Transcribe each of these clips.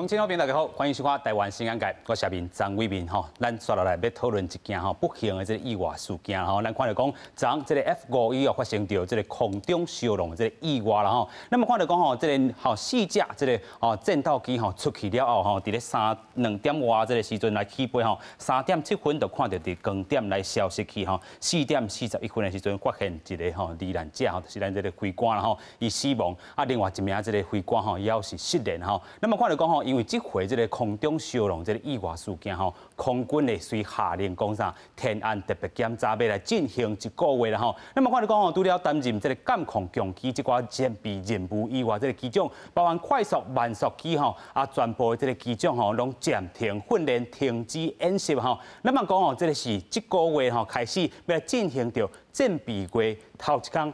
鄉親好朋友大家好，歡迎收看《台灣新眼界》，我是面張偉民吼。咱紲落來欲討論一件吼不幸的這个意外事件吼。咱看著講，昨這个 F-5E 哦發生著這个空中燒熔的這个意外啦吼。那麼看著講吼，這个吼四架這个哦戰鬥機吼出去了後吼，佇咧三兩點外這个時陣來起飛吼，3點7分就看著佇光點來消失去吼。4點41分的時陣發現一个吼罹難者吼，就是咱這个飛官啦吼，伊死亡。啊，另外一名這个飛官吼，伊猶是失聯吼。那麼看著講吼，因為這回這个空中燒熔這个意外事件吼，空軍會隨下令講啥，天安特別檢查欲來進行一個月啦吼。那麼看著講吼，除了擔任這个監控共機這寡戰備任務以外，這个機種包含快速、慢速機吼，啊，全部這个機種吼，攏暫停訓練、停止演習吼。那麼講吼，這个是這個月吼開始欲來進行著戰備月頭一工，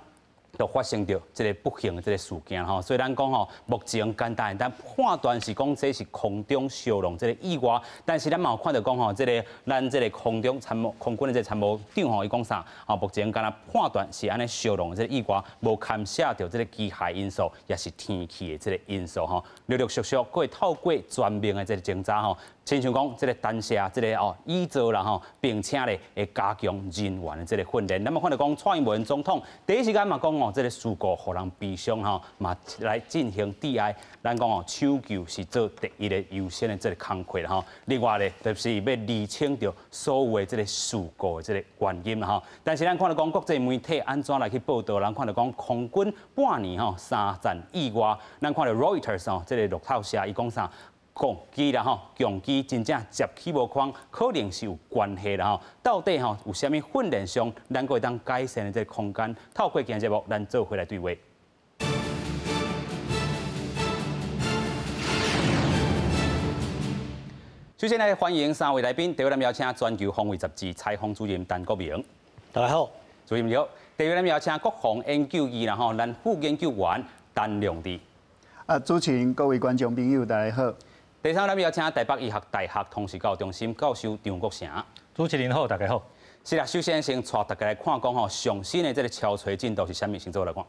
就發生著這个不幸的這个事件吼，所以咱講吼，目前簡單咱判斷是講這是空中燒熔這个意外，但是咱嘛有看著講吼，這个咱這个空中參謀空軍的這個參謀長吼，伊講啥？吼，目前敢若判斷是按呢燒熔這个意外，無牽涉著這个機械因素，抑是天氣的這个因素吼。陸陸續續，閣會透過全面的這个偵查吼，親像講這个單車這个哦椅座啦吼，並且咧會加強人員的這个訓練。咱嘛看著講，蔡英文總統第一時間嘛講哦，這个事故予人悲傷吼，嘛來進行致哀。咱講哦，搶救是做第一个優先的這个工課啦吼。另外咧，就是欲釐清著所有的這个事故的這个原因啦吼。但是咱看著講國際媒體按怎來去報導，咱看著講空軍半年吼三戰意外，咱看著 Reuters 吼，這个路透社伊講啥？共機啦吼，共機真正接起無仝，可能是有關係啦吼。到底吼有啥物訓練上，咱閣會當改善的這个空間？透過今日節目，咱做伙來對話。首先來歡迎三位來賓，第一位咱邀請全球防衛雜誌採訪主任陳國明。大家好，主任你好。第二位咱邀請國防研究院啦吼，咱副研究員陳良智。啊，主持人各位觀眾朋友大家好。第三，咱邀請台北醫學大學通識教育中心教授張國成。主持人好，大家好。是啦，首先先帶大家來看講吼，上新的這个超吹進度是啥物？先做來看。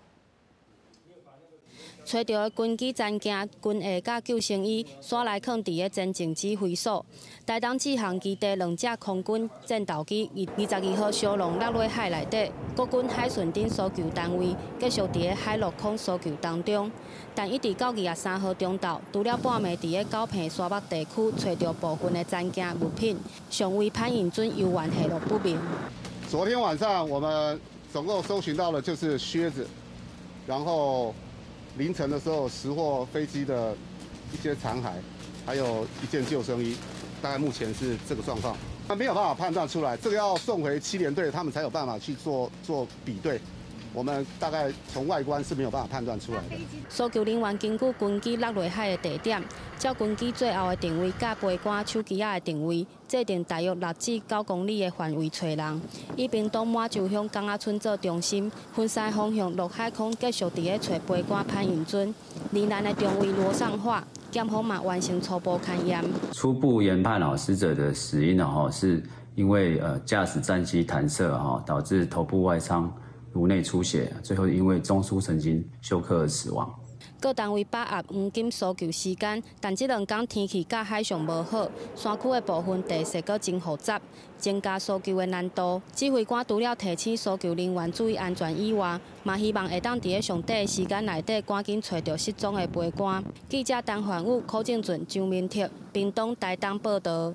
揣著的軍機殘件、軍械佮救生衣，煞來囥佇个前進指揮所。台東志航基地兩架空軍戰鬥機二二十二號燒熔落落海內底，國軍海巡等搜救單位繼續佇个海陸空搜救當中。但一直到23號中晝，除了半暝佇个九坪沙北地區揣著部分的殘件物品，尚未潘穎准猶原下落不明。昨天晚上我們總共搜尋到的就是靴子，然後凌晨的時候拾獲飛機的一些殘骸，還有一件救生衣，大概目前是這個狀況。那沒有辦法判斷出來，這個要送回七聯隊，他們才有辦法去做比對。我們大概從外觀是沒有辦法判斷出來的。搜救人員根據軍機落落海的地點，照軍機最後的定位佮飛官手機仔的定位，制定大約6至9公里的範圍揣人。以屏東滿洲鄉港仔村做中心，分三方向陸海空繼續佇咧揣飛官潘穎尊。罹難的中尉羅尚華，檢方嘛完成初步勘驗。初步研判哦，死者的死因哦，是因為駕駛戰機彈射哈，導致頭部外傷。顱內出血，最後因為中樞神經休克而死亡。各單位把握黃金搜救時間，但這兩工天氣佮海象無好，山區的部分地勢閣真複雜，增加搜救的難度。指揮官除了提醒搜救人員注意安全以外，嘛希望會當佇咧上短的時間內底趕緊揣著失蹤的飛官。記者陳焕宇、柯正俊、張明哲，屏東台東報導。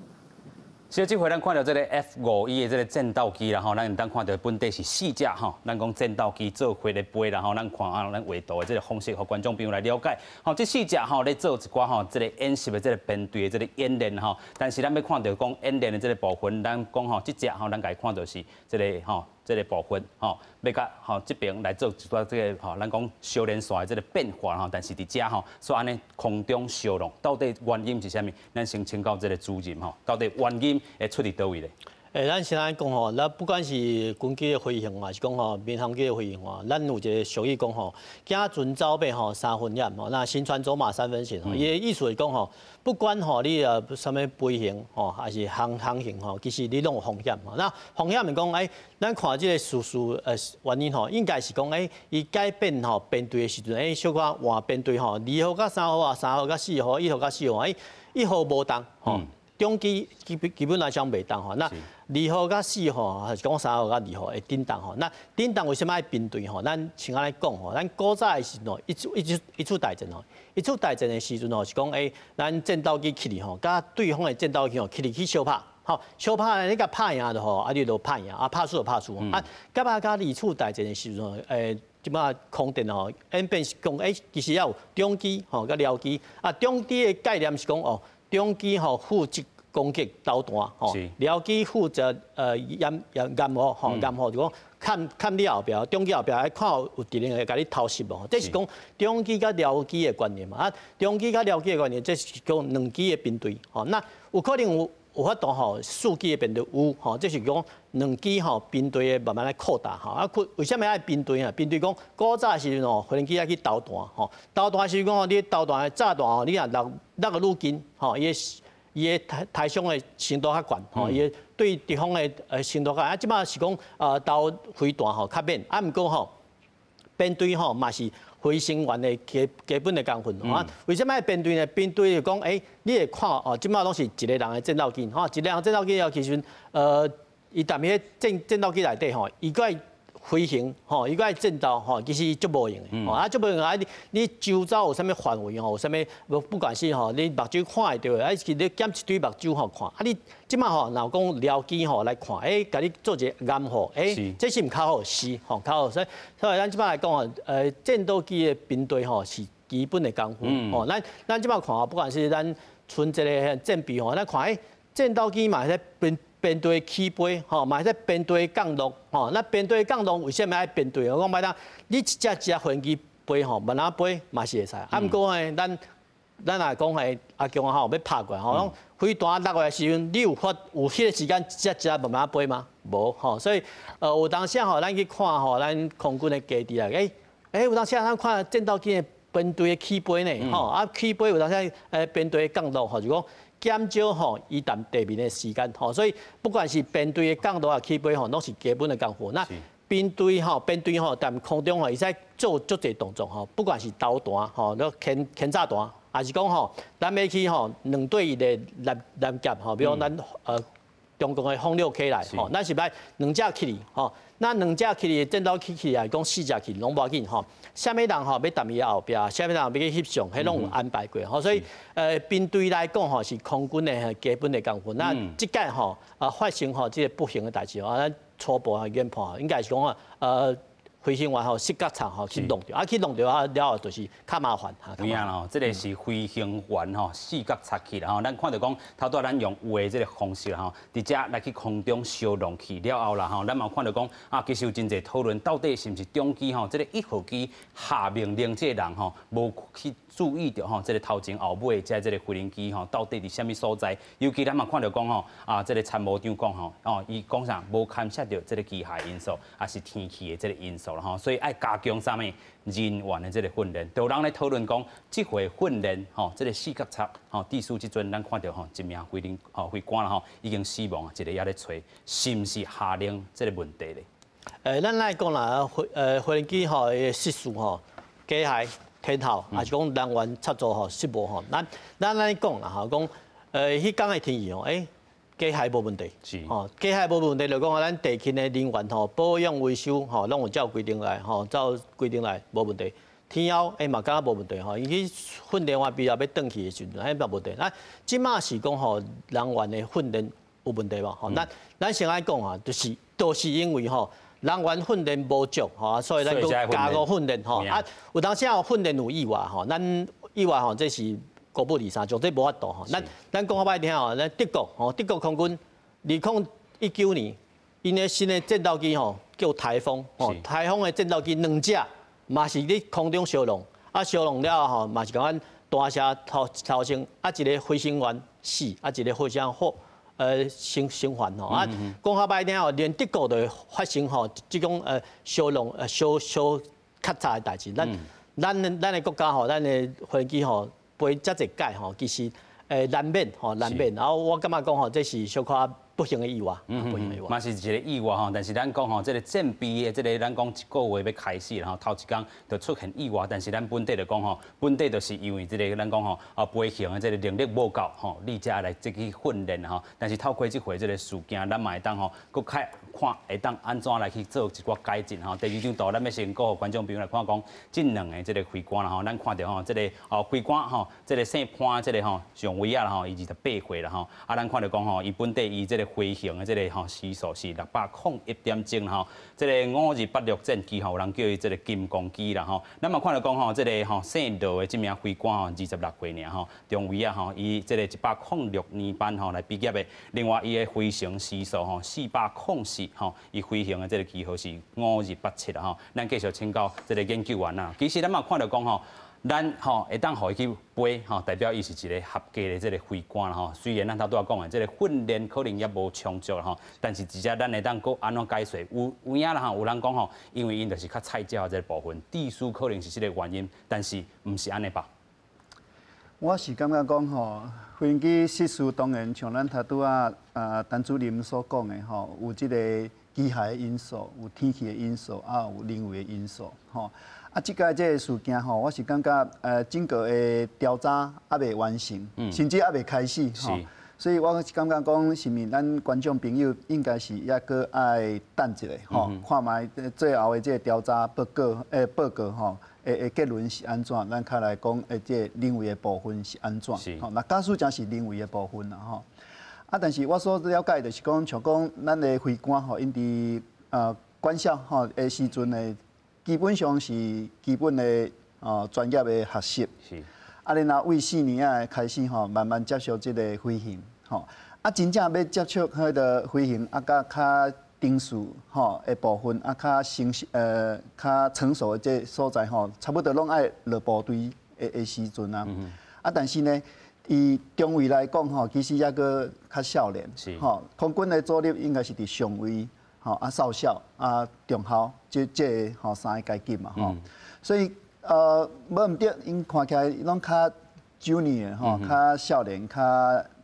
是這回咱看著這个 F-5E 的這个戰鬥機啦吼，咱會當看著本底是四架吼，咱講戰鬥機做伙咧飛啦吼，咱看啊，咱畫圖的這个方式，予觀眾朋友來了解。吼，這四架吼咧做一寡吼，這个演習的這个編隊的這个演練吼，但是咱欲看著講演練的這个部分，咱講吼，這隻吼，咱共看著是這个吼，這个部分吼，欲共吼這邊來做一寡這个吼，咱講燒連線的這个變化吼，但是佇遮吼，煞按呢空中燒熔，到底原因是啥物？咱先請教這个主任吼，到底原因會出佇佗位咧？欸，咱先來講吼，咱不管是軍機的飛行，還是講吼民航機的飛行吼，咱有一個俗語講吼，行船走馬吼三分險吼，那行船走馬三分險吼。伊的意思是講吼，不管吼你啥物飛行吼，還是航行吼，其實你攏有風險吼。那風險是講，欸，咱看這個事實原因吼，應該是講，欸，伊改變吼編隊的時陣，欸，小可換編隊吼，2號佮3號啊，3號佮4號，1號佮4號，欸，1號無動吼。中機基本來講袂動吼，那2號佮4號，還是講3號佮2號會振動吼。那振動為啥物愛編隊吼？咱像按呢講吼，咱古早的時陣吼，一次大戰吼，一次大戰的時陣吼，是講欸，咱戰鬥機起去吼，佮對方的戰鬥機吼起去相拍，吼相拍你共拍贏就吼，啊你就拍贏，啊拍輸就拍輸。啊，甲拍甲二次大戰的時陣，欸，這擺空戰吼演變是講，欸，其實也有中機吼佮僚機，啊中機的概念是講哦，中機吼負責攻擊導彈吼，僚機負責掩護吼，掩護就講看看你後壁，中機後壁愛看有敵人會共你偷襲無？這是講中機佮僚機的觀念嘛。啊，中機佮僚機的觀念，這是講兩機的編隊吼。那有可能有法度吼，四機的編隊有吼，這是講兩機吼編隊的慢慢來擴大吼。啊，為啥物愛編隊啊？編隊講古早時陣吼，飛行機愛去投彈吼，投彈時講吼，你投彈的炸彈吼，你若落個愈近吼，伊的殺傷的程度較懸吼，伊的對敵方的程度較啊，這擺是講投飛彈吼較免，啊毋過吼編隊吼嘛是飛行員的基本的工分啊。為啥物愛編隊呢？編隊就講，欸，你會看哦，這擺攏是一個人的戰鬥機吼，一個人戰鬥機了，其實伊踮彼個戰鬥機內底吼，伊閣愛飛行吼，伊閣愛戰鬥吼，其實足無閒的，啊足無閒啊！你周遭有啥物範圍吼，有啥物不管是吼，你目睭看會著的，啊是你減一堆目睭吼看，啊你這擺吼，若講僚機吼來看，欸，共你做一個掩護，欸，這是毋較好？是吼，較好。所以咱這擺來講吼，戰鬥機的編隊吼是基本的功夫吼。咱這擺看吼，不管是咱賰這個戰備吼，咱看欸，戰鬥機嘛會使編隊起飛，吼，嘛會使編隊降落，吼。那編隊降落為啥物愛編隊？我講歹聽，你一隻一隻飛機飛吼，慢慢飛嘛是會使。啊，毋過呢，咱若講彼阿強吼欲拍過來吼，講飛彈落來時陣，你有法有彼個時間一隻一隻慢慢飛嗎？無吼。所以有當時吼，咱去看吼，咱空軍的基地啊，欸欸，有當時咱看戰鬥機的編隊的起飛呢，吼啊起飛有當時編隊降落吼，就講減少吼伊踮地面的時間吼，所以不管是編隊的降落啊起飛吼，攏是基本的功夫。那編隊吼，編隊吼，踮空中吼，會使做足濟動作吼，不管是投彈吼，咧牽炸彈，還是講吼，咱欲去吼兩對一的攔截吼，比如講咱中共的轟6K 來吼，咱是欲兩隻起去吼，那兩隻起去戰鬥機起來，講四隻起攏無要緊吼。啥物人吼欲踮伊後壁，啥物人欲去翕相，彼攏有安排過吼。所以編隊來講吼，是空軍的基本的功夫。那這擺吼發生吼這個不幸的代誌吼，咱初步啊研判應該是講啊飛行員吼失覺察吼去弄著，啊去弄著啊了後就是較麻煩。有影吼，這個是飛行員吼死覺插去啦吼。咱看著講，頭拄仔咱用畫這個方式吼，佇遮來去空中相撞去了後啦吼，咱嘛看著講啊，其實有真濟討論，到底是毋是中機吼，這個1號機下命令這個人吼，無去注意著吼，這個頭前後尾這個飛行機吼，到底佇啥物所在？尤其咱嘛看著講吼，啊，這個參謀長講吼，哦，伊講啥？無牽涉著這個機械因素，抑是天氣的這個因素啦吼，所以愛加強啥物人員的這個訓練。就有人咧討論講，這回訓練吼，這個死覺插吼，致使這陣咱看著吼，一名飛行吼飛官啦吼，已經死亡，一個猶咧揣，是毋是下令這個問題咧？咱來講啦，飛行機吼的失事吼，機械、天候，抑是講人員插座吼失誤吼，咱按呢講啦吼，講彼工的天氣吼，欸，機械無問題，吼，機械無問題就講咱地勤的人員吼保養維修吼，攏有照規定來吼，照規定來無問題。天候欸嘛敢若無問題吼，伊去訓練完畢後欲轉去的時陣，彼嘛無問題。咱這擺是講吼人員的訓練有問題無？吼，咱先來講啊，就是因為吼人員訓練無足吼，所以咱閣加強訓練吼。啊，有當時有訓練有意外吼，咱意外吼，這是孤木二三種，這無法度吼。咱講較歹聽吼，咱德國吼，德國空軍2019年，𪜶的新的戰鬥機吼叫颱風吼，颱風的戰鬥機兩隻嘛是佇空中相撞，啊相撞了後吼嘛是共款彈射頭前，啊一個飛行員死，啊一個飛行員生還吼啊，講較歹聽吼，連德國都會發生吼，這種燒弄燒燒較早的代誌。咱的國家吼，咱的飛機吼飛遮濟擺吼，其實難免吼難免。然後我感覺講吼，這是小可不幸的意外，不幸的意外。嘛是一個意外吼，但是咱講吼，這個戰備的這個咱講一個月欲開始吼，頭一工就出現意外，但是咱本底就講吼，本底就是因為這個咱講吼，飛行的這個能力無夠吼，你才來這去訓練吼。但是透過這回這個事件，咱嘛會當吼，閣較看會當按怎來去做一寡改進吼。第二張圖，咱欲先閣予觀眾朋友來看講，這兩个這個飛官啦吼，咱看著吼，這個飛官吼，這個姓潘這個吼上尉仔啦吼，伊28歲啦吼，啊，咱看著講吼，伊本底伊這個飛行的這個吼時數是601.鐘吼，這個5286戰機吼，有人叫伊這個金剛機啦吼。咱嘛看著講吼，這個吼姓羅的這名飛官吼，26歲爾吼，中尉仔吼，伊這個106年班吼來畢業的。另外，伊的飛行時數吼404吼，伊飛行的這個機號是5287啦吼。咱繼續請教這個研究員啦。其實咱嘛看著講吼，咱吼會當予伊去飛吼，代表伊是一個合格的這個飛官啦吼。雖然咱頭拄仔講的這個訓練可能猶無充足吼，但是直接咱會當閣按怎解釋？有影啦吼，有人講吼，因為𪜶就是較菜鳥這個部分，智輸可能是這個原因，但是毋是按呢吧？我是感覺講吼，飛機失事當然像咱頭拄仔陳主任所講的吼，有這個機械的因素，有天氣的因素，啊有人為的因素吼。啊，這擺這個事件吼，我是感覺整個的調查猶未完成，甚至猶未開始吼，所以我是感覺講，是毋咱觀眾朋友應該是猶閣愛等一下吼，看覓最後的這個調查報告吼，的結論是按怎，咱較來講，這個人為的部分是按怎？吼，那假使真是人為的部分啦吼。啊，但是我所了解就是講，像講咱的飛官吼，𪜶佇官校吼的時陣呢，基本上是基本的專業的學習。啊，然後為4年仔開始吼，慢慢接觸這個飛行吼。啊，真正欲接觸彼個飛行，啊，佮較程序吼的部分，啊，較成熟的這個所在吼，差不多攏愛落部隊的時陣啊。啊，但是呢，以中尉來講吼，其實猶閣較少年。吼，空軍的主力應該是佇上尉、吼啊少校啊中校這吼三个階級嘛吼。所以無毋對，𪜶看起來攏較 junior 吼，較少年、較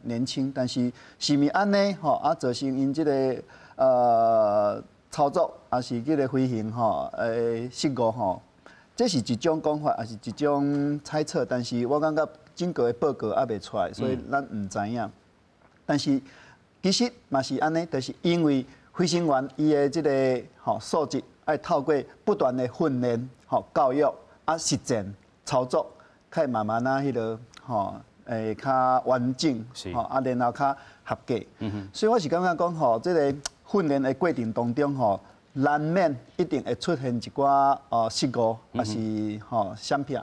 年輕，但是是毋是按呢吼啊造成𪜶這個操作，抑是這個飛行吼失誤吼，這是一種講法，抑是一種猜測，但是我感覺整個的報告猶未出來，所以咱毋知影。但是其實嘛是按呢，就是因為飛行員伊的這個吼素質，愛透過不斷的訓練、吼教育啊實戰操作，較會慢慢仔彼個吼會較完整，吼啊然後較合格。所以我是感覺講吼，這個訓練的過程當中吼，難免一定會出現一寡失誤，抑是吼閃避。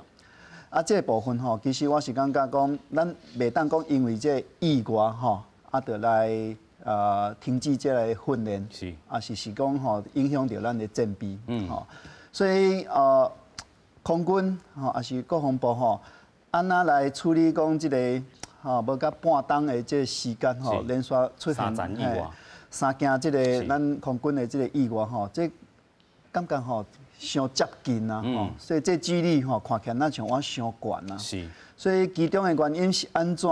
啊，這個部分吼，其實我是感覺講，咱袂當講因為這個意外吼，啊，就來停止這個訓練，抑是是講吼影響著咱的戰備，吼，所以空軍吼，抑是國防部吼，按怎來處理講這個吼無到半冬的這個時間吼，連續出現三意外，三件這個咱空軍的這個意外吼，這感覺吼傷接近啊，吼，所以這幾率吼看起來若像我傷懸啊。所以其中的原因是按怎？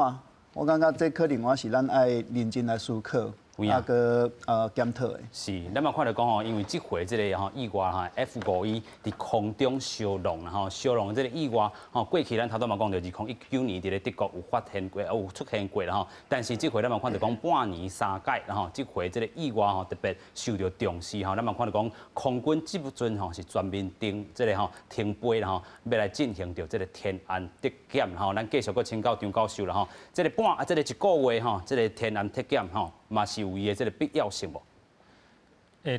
我感覺這可能我是咱愛認真來思考。啊閣檢討的。是，咱嘛看著講吼，因為這回這個吼意外吼 F-5E 佇空中燒熔啦吼，燒熔這個意外吼，過去咱頭拄嘛講著，2019年佇咧德國有發現過，有出現過啦吼。但是這回咱嘛看著講半年三擺啦吼，這回這個意外吼特別受著重視吼，咱嘛看著講空軍這陣吼是全面停這個吼停飛啦吼，欲來進行著這個天安體檢吼。咱繼續閣請教張教授啦吼，這個半啊這個一個月吼，這個天安體檢吼，嘛是有伊的這個必要性無？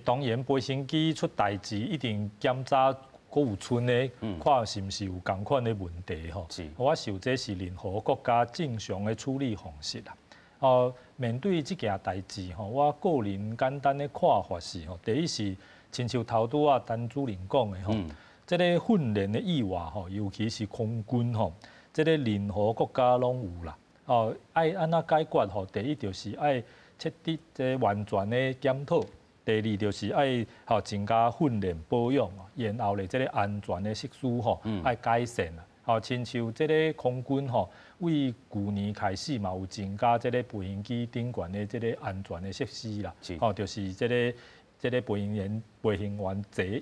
當然，飛行機出代誌一定檢查閣有賰的，看是毋是有仝款的問題吼。我想這是任何國家正常的處理方式啦。哦，面對這件代誌吼，我個人簡單的看法是吼，第一是親像頭拄仔陳主任講的吼，這個訓練的意外吼，尤其是空軍吼，這個任何國家攏有啦。哦，愛按怎解決吼？第一就是愛徹底這完全的檢討。第二就是愛吼增加訓練保養，然後咧這个安全的設施吼愛改善啦。吼，親像這个空軍吼，為舊年開始嘛有增加這个飛行機頂懸的這个安全的設施啦。吼，就是這个飛行員坐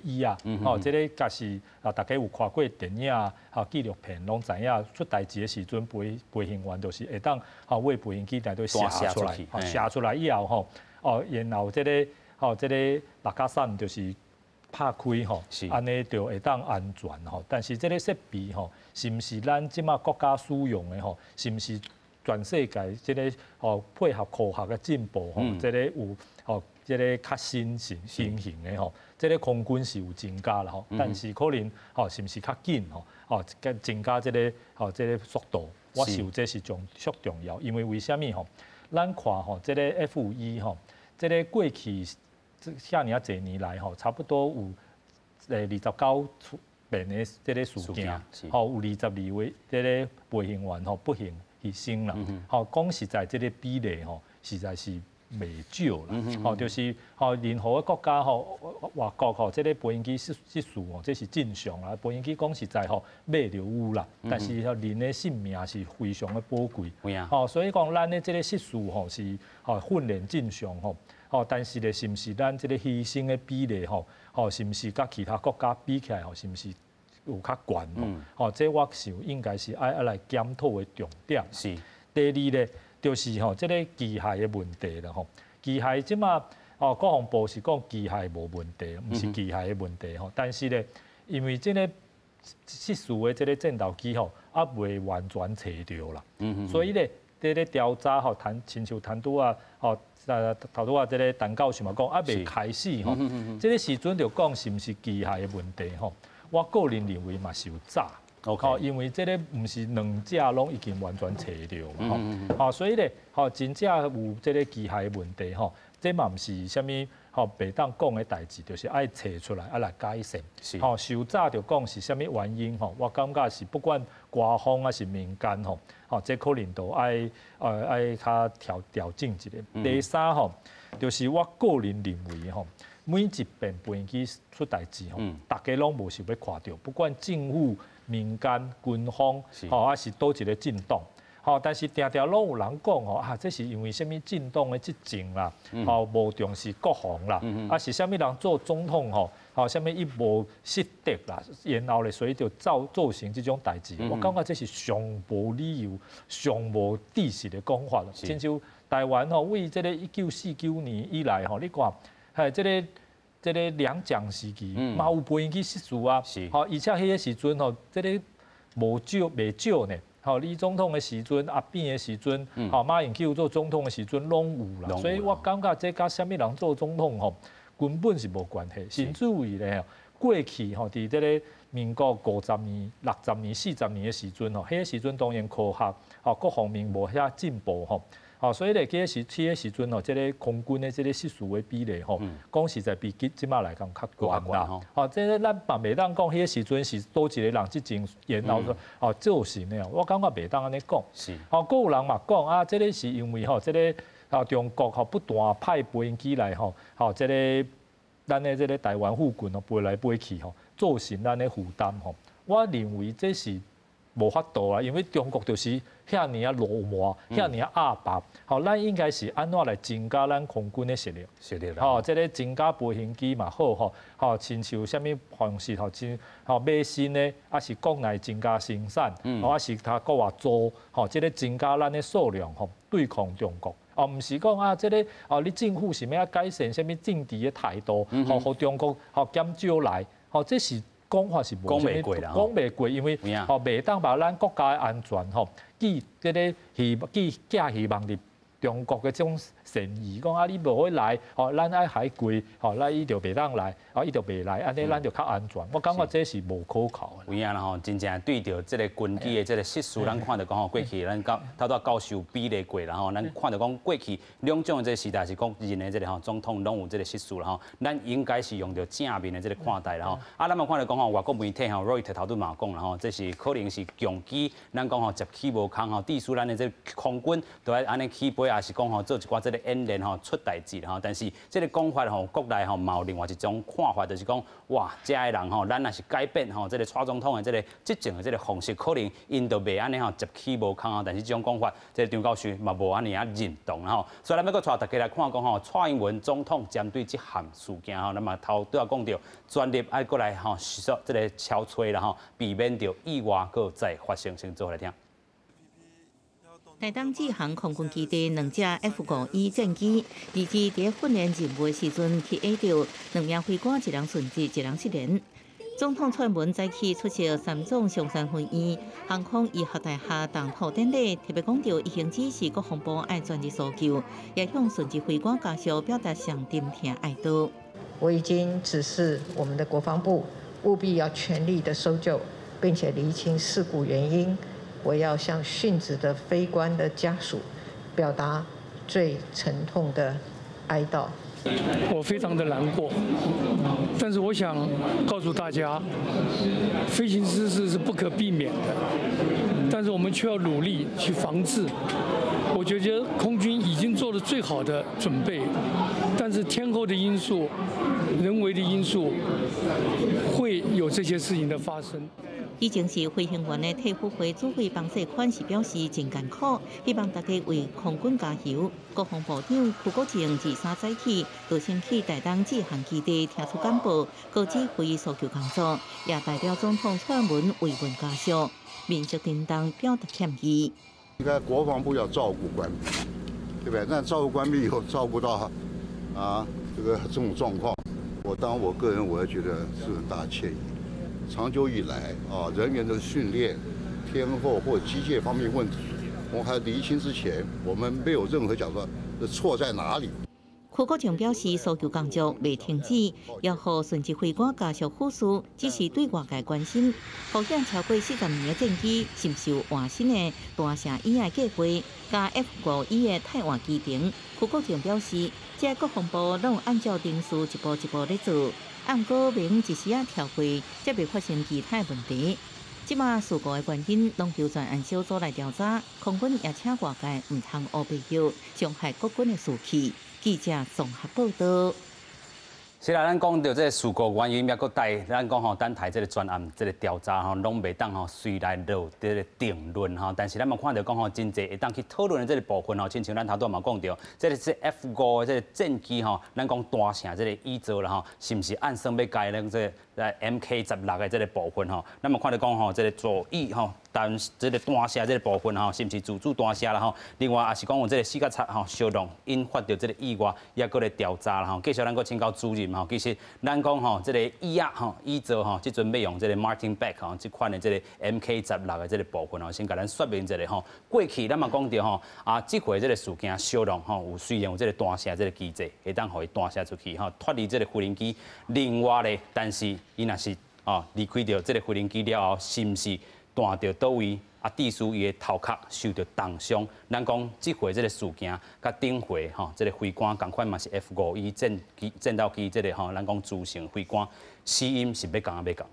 椅啊，吼，這个確實啊，大家有看過電影吼紀錄片，攏知影出代誌的時陣，飛行員就是會當吼為飛行機內底射出來，射出來以後吼，哦，然後這个吼，這个落架傘就是拍開吼，按呢就會當安全吼。但是這个設備吼，是毋是咱這馬國家使用的吼？是毋是全世界這个吼配合科學的進步吼？這个有吼，這个較新型新型的吼，這个空軍是有增加啦吼，但是可能吼是毋是較緊吼？吼，增加這个吼這个速度，我想這是重足重要，因為為啥物吼？咱看吼這个 F-5E 吼，這个過去這爾仔濟年來吼，差不多有29遍的這个事件，吼有22位這个飛行員吼不幸犧牲啦。吼講實在，這个比例吼，實在是袂少啦。吼，就是吼任何的國家吼，外國吼，這个飛行機失事吼，這是正常啦。飛行機講實在吼，買就有啦，但是吼人的性命是非常的寶貴。吼，所以講咱的這个失事吼是吼訓練正常吼。吼，但是咧，是毋是咱這个犧牲的比例吼，吼，是毋是佮其他國家比起來吼，是毋是有較懸吼？吼，這我想應該是愛來檢討的重點。第二咧，就是吼，這个機械的問題啦吼。機械這馬哦，國防部是講機械無問題，毋是機械的問題吼。但是咧，因為這个失事的這个戰鬥機吼，猶未完全揣著啦。所以咧，佇咧調查吼，談親像談拄仔吼，頭拄仔這个陳教授嘛講，猶未開始吼，這个時陣就講是毋是機械的問題吼？我個人認為嘛是有早，吼，因為這个毋是兩隻攏已經完全揣著嘛吼，吼，所以咧，吼，真正有這个機械的問題吼，這嘛毋是啥物吼袂當講的代誌，就是愛揣出來，愛來改善。吼，傷早就講是啥物原因吼，我感覺是不管官方抑是民間吼，吼，這可能都愛較調整一下。第三吼，就是我個人認為吼，每一遍飛行機出代誌吼，大家攏無想欲看著，不管政府、民間、軍方，吼，抑是佗一个政黨。吼，但是定定攏有人講吼，啊，這是因為啥物政黨的執政啦，吼，無重視國防啦，啊是啥物人做總統吼，吼，啥物伊無失德啦，然後咧，所以就造成這種代誌。我感覺這是上無理由、上無知識的講法啦。親像台灣吼，為這个1949年以來吼，你看，嘿，這個兩蔣時期嘛有飛行機失事啊，吼，而且彼个時陣吼，這个無少袂少呢。吼，李總統的時陣，阿扁的時陣，吼，馬英九做總統的時陣，攏有啦。所以我感覺這佮啥物人做總統吼，根本是無關係。甚至於咧，過去吼，佇這个民國50年、60年、40年的時陣吼，彼个時陣當然科學吼各方面無遐進步吼。吼，所以咧，彼个時陣吼，這个空軍的這个失事的比例吼，講實在比這馬來講較懸啦。吼，這个咱嘛袂當講彼个時陣是佗一個人執政，然後說哦造成的，我感覺袂當按呢講。吼，閣有人嘛講啊，這个是因為吼，這个啊中國吼不斷派飛行機來吼，吼這个咱的這个台灣附近吼飛來飛去吼，造成咱的負擔吼。我認為這是無法度啊，因為中國就是遐爾仔魯莽，遐爾仔鴨霸，吼，咱應該是按怎來增加咱空軍的實力？實力吼，這个增加飛行機嘛好吼，吼，親像啥物方式吼，真吼買新的，抑是國內增加生產，吼，抑是他國外租，吼，這个增加咱的數量吼，對抗中國。哦，毋是講啊，這个哦，你政府是欲改善啥物政治的態度，吼，予中國吼減少來，吼，這是。講法是講袂過啦，講袂過，因為吼袂當把咱國家的安全吼寄這个希寄寄希望佇中國的這種善意，講啊你無愛來，吼咱愛海歸，吼咱伊就袂當來，啊伊就袂來，按呢咱就較安全。我感覺這是無可靠的。有影啦吼，真正對著這个軍機的這個失事，咱看著講吼，過去咱教頭拄教授比例過啦吼，咱看著講過去兩種的這個時代是講任的這个吼總統攏有這個失事啦吼，咱應該是用著正面的這個看待啦吼。啊，咱嘛看著講吼，外國媒體吼，羅伊特頭拄嘛講啦吼，這是可能是共機，咱講吼接起無空吼，致使咱的這個空軍都愛按呢起飛，也是講吼做一寡這个演練吼出代誌吼，但是這个講法吼，國內吼嘛有另外一種看法，就是講哇，遮的人吼，咱若是改變吼，這个蔡總統的這个執政的這个方式，可能𪜶就袂按呢吼接起無空啊。但是這種講法，這个張教授嘛無按呢啊認同吼。所以咱欲閣帶大家來看講吼，蔡英文總統針對這項事件吼，咱嘛頭拄仔講著，全力愛過來吼，這个敲催啦吼，避免著意外閣再發生，先做來聽。台東志航空軍基地兩架 F-5E 戰機，二二佇訓練任務的時陣去壓著兩名飛官，一人殉職，一人失聯。總統蔡英文早起出席三總松山分院航空醫學大學動土典禮，特別講著已經指示國防部愛全力搜救，也向殉職飛官家屬表達上沉痛哀悼。我已經指示我們的國防部務必要全力的搜救，並且釐清事故原因。我要向殉職的飛官的家屬表達最沉痛的哀悼。我非常的難過，但是我想告訴大家，飛行失事是不可避免的，但是我們卻要努力去防治。我覺得空軍已經做了最好的準備，但是天候的因素、人為的因素，會有這些事情的發生。以前是飛行員的退輔會主委方世寬是表示真艱苦，希望大家為空軍加油。國防部長邱國正23早起就先去台東志航基地聽取簡報，高指揮搜救工作，也代表總統蔡英文慰問家屬，面色沉重表達歉意。應該國防部要照顧官兵，對不對？那照顧官兵以後照顧到啊，這個這種狀況，我當我個人我也覺得是很大歉意。長久以來啊，人員的訓練、天候或機械方面問題，我們還釐清之前，我們沒有任何講說錯在哪裡。柯國正表示，搜救工作未停止，要予殉職飛官家屬撫恤，只是對外界關心。風險超過40年的戰機，是毋是有換新的彈射椅的計劃，佮 F-5E 的汰換機程。柯國正表示，這國防部攏按照程序一步一步咧做，毋過袂用一時仔跳過，才袂發生其他問題。這馬事故的原因，攏由專案小組來調查。空軍也請外界毋通烏白轎，傷害國軍的士氣。記者綜合報道。是啦，咱講著這个事故原因，抑閣待咱講吼，等待這个專案這个調查吼，攏袂當吼隨來落這个定論吼。但是咱嘛看著講吼，真濟會當去討論的這个部分吼，親像咱頭拄嘛講著，這个是 F-5的這个戰機吼，咱講彈射這个椅座啦吼，是毋是按算欲改咱這个 MK-16的這个部分吼？咱嘛看著講吼，這个座椅吼，但這个彈射這个部分吼，是毋是自主彈射啦吼？另外也是講有這个四角插吼燒燙引發著這个意外，抑閣咧調查啦吼。繼續咱閣請教主任吼，其實咱講吼，這个椅仔吼椅座吼，這陣欲用這个 Martin Beck 吼，這款的這个 MK-16的這个部分吼，先共咱說明一下吼。過去咱嘛講著吼，啊，這回這个事件燒燙吼，有雖然有這个彈射這个機制，會當予伊彈射出去吼，脫離這个飛行機。另外咧，但是伊若是哦離開著這个飛行機了後，是毋是彈著佗位？啊，致使伊的頭殼受著重傷。咱講這回這个事件，佮頂回吼，這个飛官仝款嘛是 F-5E 戰機戰鬥機這个吼，咱講資深飛官死因是欲仝抑袂仝？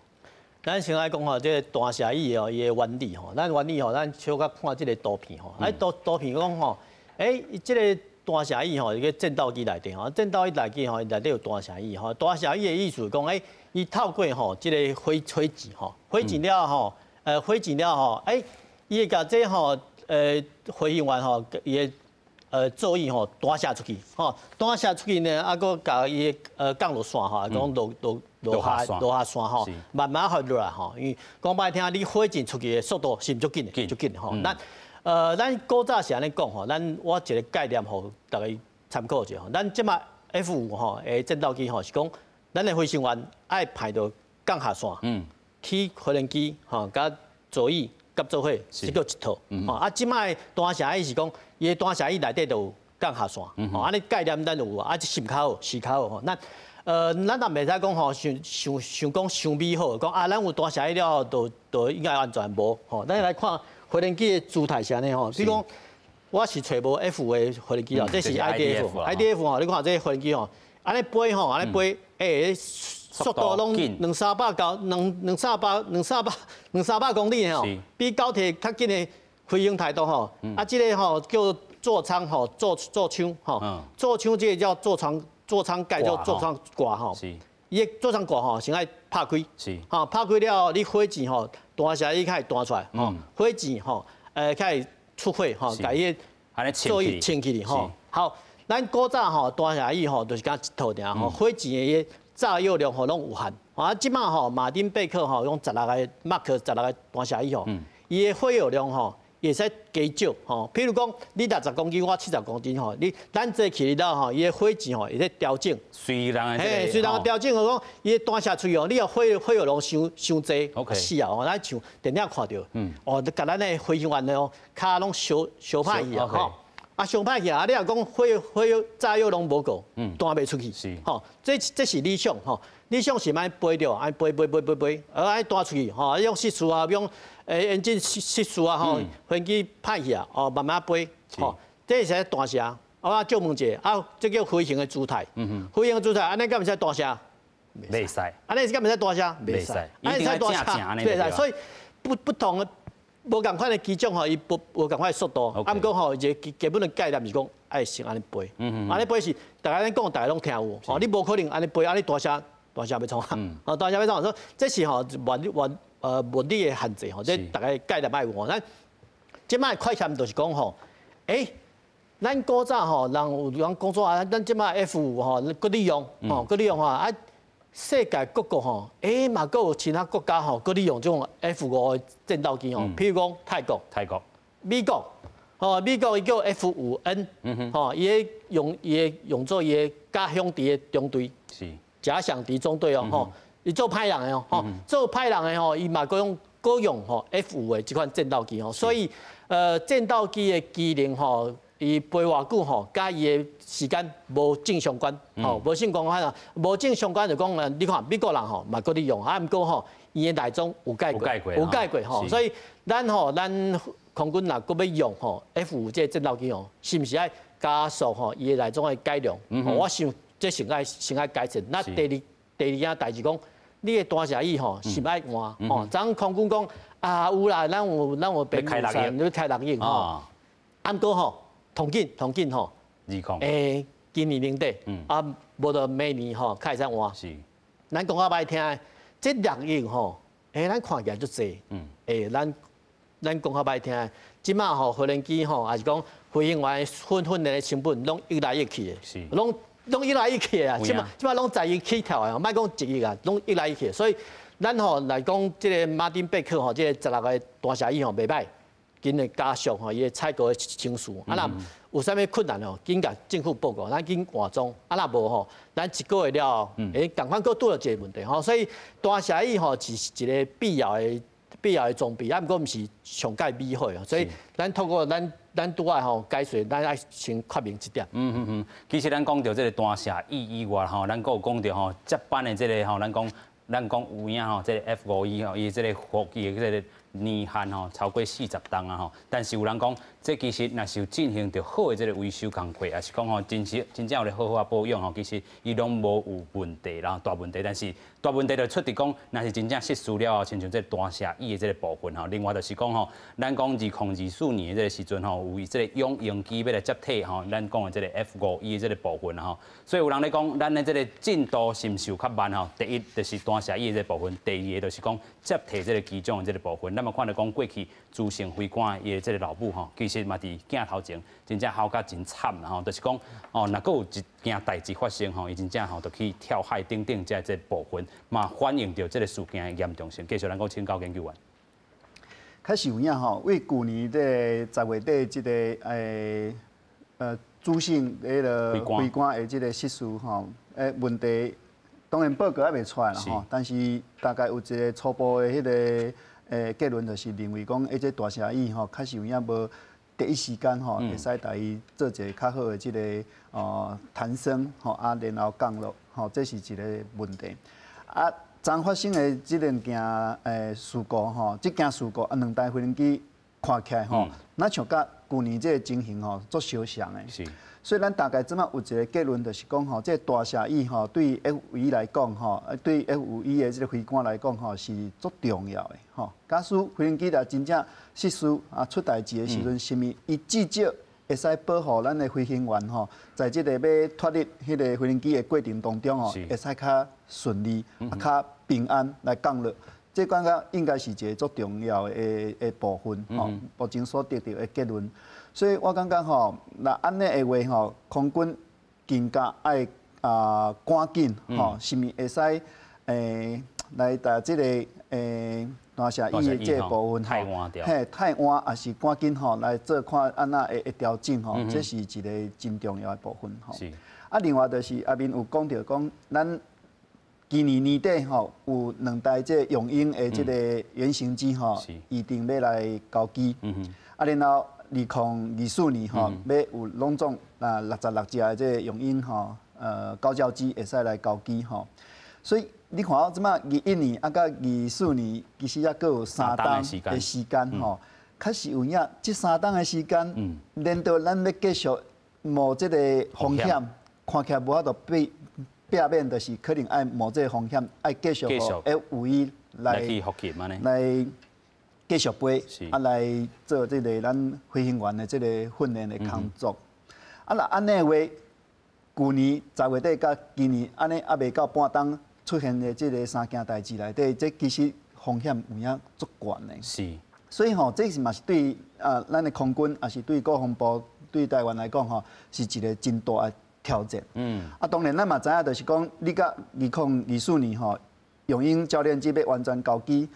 咱先來講吼，這個彈射椅哦，伊的原理吼，咱原理吼，咱小可看這个圖片吼，啊圖圖片講吼，這个彈射椅吼，伊個戰鬥機內底吼，戰鬥機內底吼，內底有彈射椅吼，彈射椅的意思講，伊透過吼這个火火箭吼，火箭了吼，火箭了吼，伊會共這吼，飛行員吼，伊的座椅吼彈射出去，吼，彈射出去呢，啊，閣共伊的降落傘吼，講落落落下落下線吼，慢慢予落來吼，因為講白聽，你火箭出去的速度是毋足緊的，足緊的吼。咱古早是按呢講吼，咱我一個概念予大家參考一下吼。咱這馬 F-5吼的戰鬥機吼是講，咱的飛行員愛排著降下線，去飛行機吼，佮座椅夾做伙，這叫一套。吼啊，這擺彈射椅是講，伊的彈射椅內底就有降下線，吼，按呢概念咱有啊，這是毋較好，是較好吼。咱也袂使講吼，想想想講傷美好，講啊，咱有彈射椅了後，就就應該安全無吼。咱來看飛行機的姿態是按呢吼，比如講，我是揣無 F-5的飛行機啦，這是 IDF，IDF 吼，你看這飛行機吼，按呢飛吼，按呢飛，速度攏兩三百到兩兩三百兩三百兩三百公里吼，比高鐵較緊的飛行態度吼。啊，這个吼叫座艙吼，座舱吼，座艙這个叫座艙座艙蓋叫座艙蓋吼。伊的座艙蓋吼，先愛拍開。吼，拍開了後，你火箭吼彈射伊較會彈出來。吼，火箭吼，較會出火吼，共伊做伊清氣吼。好，咱古早吼彈射椅吼，就是敢一套爾吼，火箭的炸藥量吼攏有限。啊，這擺吼馬丁貝克吼用十六个馬克十六个彈射椅吼，伊的火藥量吼會使加少吼。譬如講，你60公斤，我70公斤吼，你咱坐起了吼，伊的火箭吼會使調整。隨人嘿，隨人調整，就講伊的彈射出去哦，你若火藥量傷傷濟，死啊！哦，咱像電影看著，哦，共咱的飛行員哦，跤攏燒燒歹去啊，吼。啊，傷歹去啊！你若講火藥炸藥攏無夠，彈袂出去。吼，這是理想吼。理想是按呢飛著，按呢飛飛飛飛飛，啊，按呢彈出去吼，用失事啊，用引擎失事啊，吼，飛機歹去啊，哦，慢慢飛，吼，這是彈射。啊，我借問者，啊，這叫飛行的姿態。飛行的姿態，按呢敢會使彈射？袂使。按呢敢會使彈射？袂使。一定愛正正袂使。所以不同的。無仝款的機種吼，伊無仝款的速度。啊，毋過吼，一個基本的概念是講愛先按呢飛。按呢飛是逐家咧講，逐家攏聽有。吼，你無可能按呢飛，按呢彈射，彈射欲創啥？哦，彈射欲創啥？這是吼物理的限制吼，這逐家概念愛有吼。咱這擺缺陷就是講吼，欸，咱古早吼，人有人講說啊，咱這擺 F-5吼，閣咧用，吼，閣咧用吼啊。世界各國吼，欸嘛，閣有其他國家吼，閣咧用這種 F-5的戰鬥機吼，譬如講泰國、美國，吼，美國伊叫 F-5N，吼，伊會用做伊的假想敵的中隊，假想敵中隊哦，吼，伊做歹人的哦，吼，做歹人的吼，伊嘛閣用吼 F-5的這款戰鬥機吼，所以戰鬥機的機能吼，伊飛偌久吼，佮伊的時間無正相關，吼，無正相關啊，無正相關就講，你看美國人吼嘛閣咧用，啊，毋過吼，伊的內裝有改過，有改過吼，所以咱吼咱空軍若閣欲用吼 F-5這個戰鬥機吼，是毋是愛加速吼伊的內裝的改良？我想這先愛改進。那第二件代誌講，你的彈射椅吼是愛換吼？昨空軍講啊有啦，咱有編預算，欲開6億吼，啊，毋過吼。同緊同緊吼，欸，今年年底，啊，無就明年吼，較會使換。咱講較歹聽，這6億吼，欸，咱看起來足濟。欸，咱講較歹聽，這擺吼，飛行機吼，抑是講飛行員訓練的成本，攏億來億去的。攏億來億去的啊！這擺攏十億起跳的，莫講1億啊，攏億來億去。所以咱吼來講，這個馬丁貝克吼，這個16個彈射椅吼，袂歹。緊來加速吼伊的採購的程序，啊若有啥物困難吼，緊共政府報告，咱緊換裝，啊若無吼，咱一個月了後，欸，仝款閣拄著一個問題吼，所以彈射椅吼是一個必要的裝備，啊毋過毋是上蓋美好的，所以咱透過咱拄仔吼解說，咱愛先確認這點。其實咱講著這個彈射椅以外吼，咱閣有講著吼接班的這個吼，咱講有影吼，這個 F-5E 吼，伊這個服役的這個年限吼超過40冬啊吼，但是有人講，這其實若是有進行著好的這個維修工課，抑是講吼真實真正有咧好好啊保養吼，其實伊攏無有問題啦，大問題。但是大問題就出佇講，若是真正失事了後，親像這個彈射椅的這個部分吼，另外就是講吼，咱講2024年的這個時陣吼，有這個勇鷹機欲來接替吼，咱講的這個 F-5E 的這個部分吼，所以有人咧講，咱的這個進度是毋是有較慢吼？第一就是彈射椅的這個部分，第二個就是講接替這個機種的這個部分。咱嘛看著講過去朱姓飛官伊的這個老母吼，其實嘛佇鏡頭前真正哭甲真慘啦吼，就是講哦，若閣有一件代誌發生吼，伊真正吼就去跳海等等這部分，嘛反映著這個事件的嚴重性。繼續咱閣請教研究員。確實有影吼，為舊年這個10月底這個朱姓彼个飛官的這個失事吼，問題當然報告猶未出來啦吼，但是大概有一個初步的彼个結論，就是認為講，這彈射椅吼，確實有影無第一時間吼，會使共伊做一個較好的這個彈升吼，啊，然後降落吼，這是一個問題。啊，昨發生的這兩件事故吼，這件事故啊，兩台飛行機看起來吼，若像佮舊年這個情形吼，足相像的。所以咱大概這擺有一個結論，就是講吼，這個彈射椅吼，對 F-5E 來講吼，對 F-5E 的這個飛官來講吼，是足重要的吼。假使飛行機若真正失事啊出代誌的時陣，是毋是伊至少會會使保護咱的飛行員吼，在這个欲脫離彼个飛行機的過程當中吼，會使較順利、較平安來降落。這感覺應該是一个足重要的部分吼，目前所得著的結論。所以我感覺吼，若按呢的話吼，空軍更加愛啊趕緊吼，是毋是會使來共這个彈射椅的這个部分吼，嘿，替換抑是趕緊吼來做看按怎會調整吼，這是一个真重要的部分吼。啊，另外就是阿明有講著講，咱今年年底吼有兩台這個雄鷹的這个原型機吼，預定欲來交機。啊，然後2024年吼，欲有攏總啊66隻的這个雄鷹吼，高教機會使來交機吼。所以你看這擺21年啊佮24年，其實猶閣有三冬的時間吼，確實有影，這三冬的時間，難道咱欲繼續冒這个風險？看起來無法度避免，就是可能愛冒這个風險，愛繼續予 F-5E 來來繼續飛，啊來做這个咱飛行員的這个訓練的工作。啊，若按呢的話，舊年10月底佮今年按呢猶未到半冬出現的這个三件代誌內底，這其實風險有影足懸的。所以吼，這是嘛是對啊，咱的空軍，抑是對國防部、對台灣來講吼，是一个真大的挑戰。啊，當然咱嘛知影，就是講你到2024年吼，雄鷹教練機欲完全交機，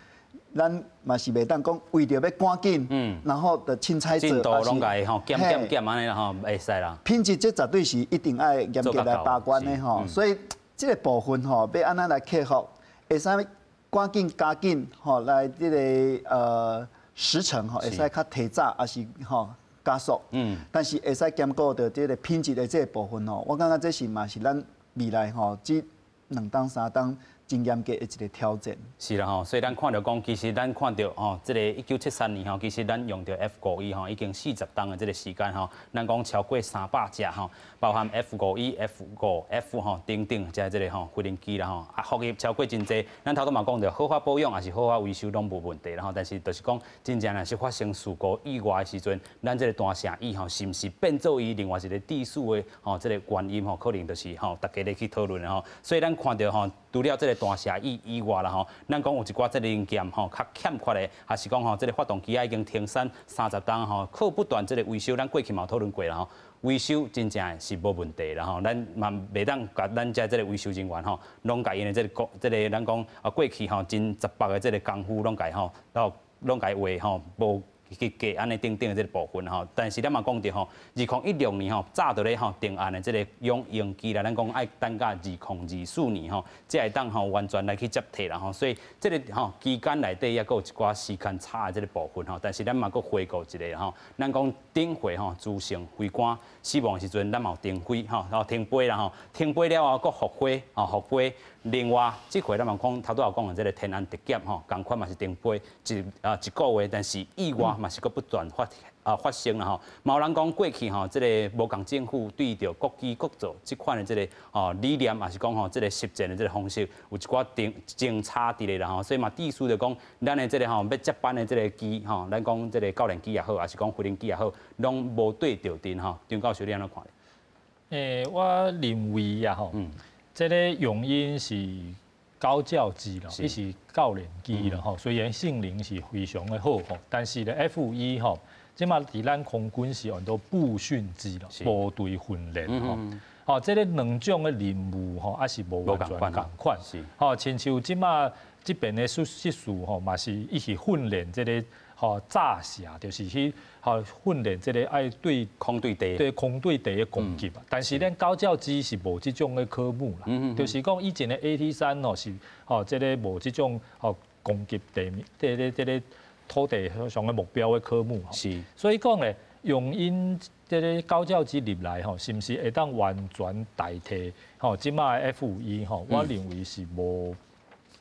咱嘛是袂當講為著欲趕緊，然後就凊彩做，進度攏共伊吼減減減按呢啦吼，會使啦。品質這絕對是一定愛嚴格來把關的吼，所以這个部分吼，欲按怎來克服，會使趕緊加緊吼來這个時程吼，會使較提早，抑是吼加速。但是會使兼顧著這个品質的這个部分吼，我感覺這是嘛是咱未來吼這兩冬三冬真嚴格的一个挑戰。是啦吼，所以咱看著講，其實咱看著吼，這个1973年吼，其實咱用著 F-5E 吼，已經40冬的這个時間吼，咱講超過300隻吼，包含 F-5E、F-5F 吼等等，這這个吼飛行機啦吼，啊，服役超過真濟。咱頭拄嘛講著，好好保養抑是好好維修攏無問題啦吼，但是就是講真正若是發生事故意外的時陣，咱這个彈射椅吼，是毋是變做伊另外一个致死的吼這个原因吼，可能就是吼大家咧去討論的吼。所以咱看著吼，除了這個彈射椅以外啦吼，咱講有一寡這个零件吼較欠缺的，抑是講吼這个發動機仔已經停產30冬吼，靠不斷這个維修，咱過去嘛有討論過啦吼。維修真正是無問題啦吼，咱嘛袂當共咱遮這个維修人員吼，攏共𪜶的這个這个咱講啊過去吼真十八的這个功夫攏共吼，攏共畫吼無及格按呢等等的這个部分吼，但是咱嘛講著吼，2016年吼，早就咧吼定案的這个雄鷹機啦，咱講愛等到2024年吼，才會當吼完全來去接替啦吼，所以這个吼期間內底抑閣有一寡時間差的這个部分吼，但是咱嘛閣回顧一下吼，咱講頂回吼朱姓飛官死亡的時陣，咱嘛有停飛吼，然後停飛啦吼，停飛了後閣復飛吼，復飛。另外，這回咱嘛講頭拄仔有講的這个天安特檢吼，仝款嘛是停飛一個月，但是意外嘛是閣不斷發生啦吼。嘛有人講過去吼，這个無仝政府對著國機國造這款的這个吼理念，抑是講吼這个實踐的這个方式，有一寡爭差佇咧啦吼。所以嘛，意思就講，咱的這个吼欲接班的這个機吼，咱講這个教練機也好，抑是講飛行機也好，攏無對著陣吼。張教授你按怎看？我認為啊吼。這个雄鷹是高教機啦，伊是教練機啦吼，雖然性能是非常的好吼，但是咧 F-5E 吼，這馬佇咱空軍是用做步訓機啦，部隊訓練吼。吼，這个兩種的任務吼，猶是無完全仝款。吼，親像這馬這邊的失事吼，嘛是伊是訓練這个吼炸射，就是去吼訓練這个愛對空對地對空對地的攻擊。但是咱高教機是無這種的科目啦，就是講以前的 AT-3吼是吼這个無這種吼攻擊地面、這個土地上的目標的科目。所以講咧，雄鷹這个高教機入來吼，是毋是會當完全代替吼這馬的 F-5E 吼？我認為是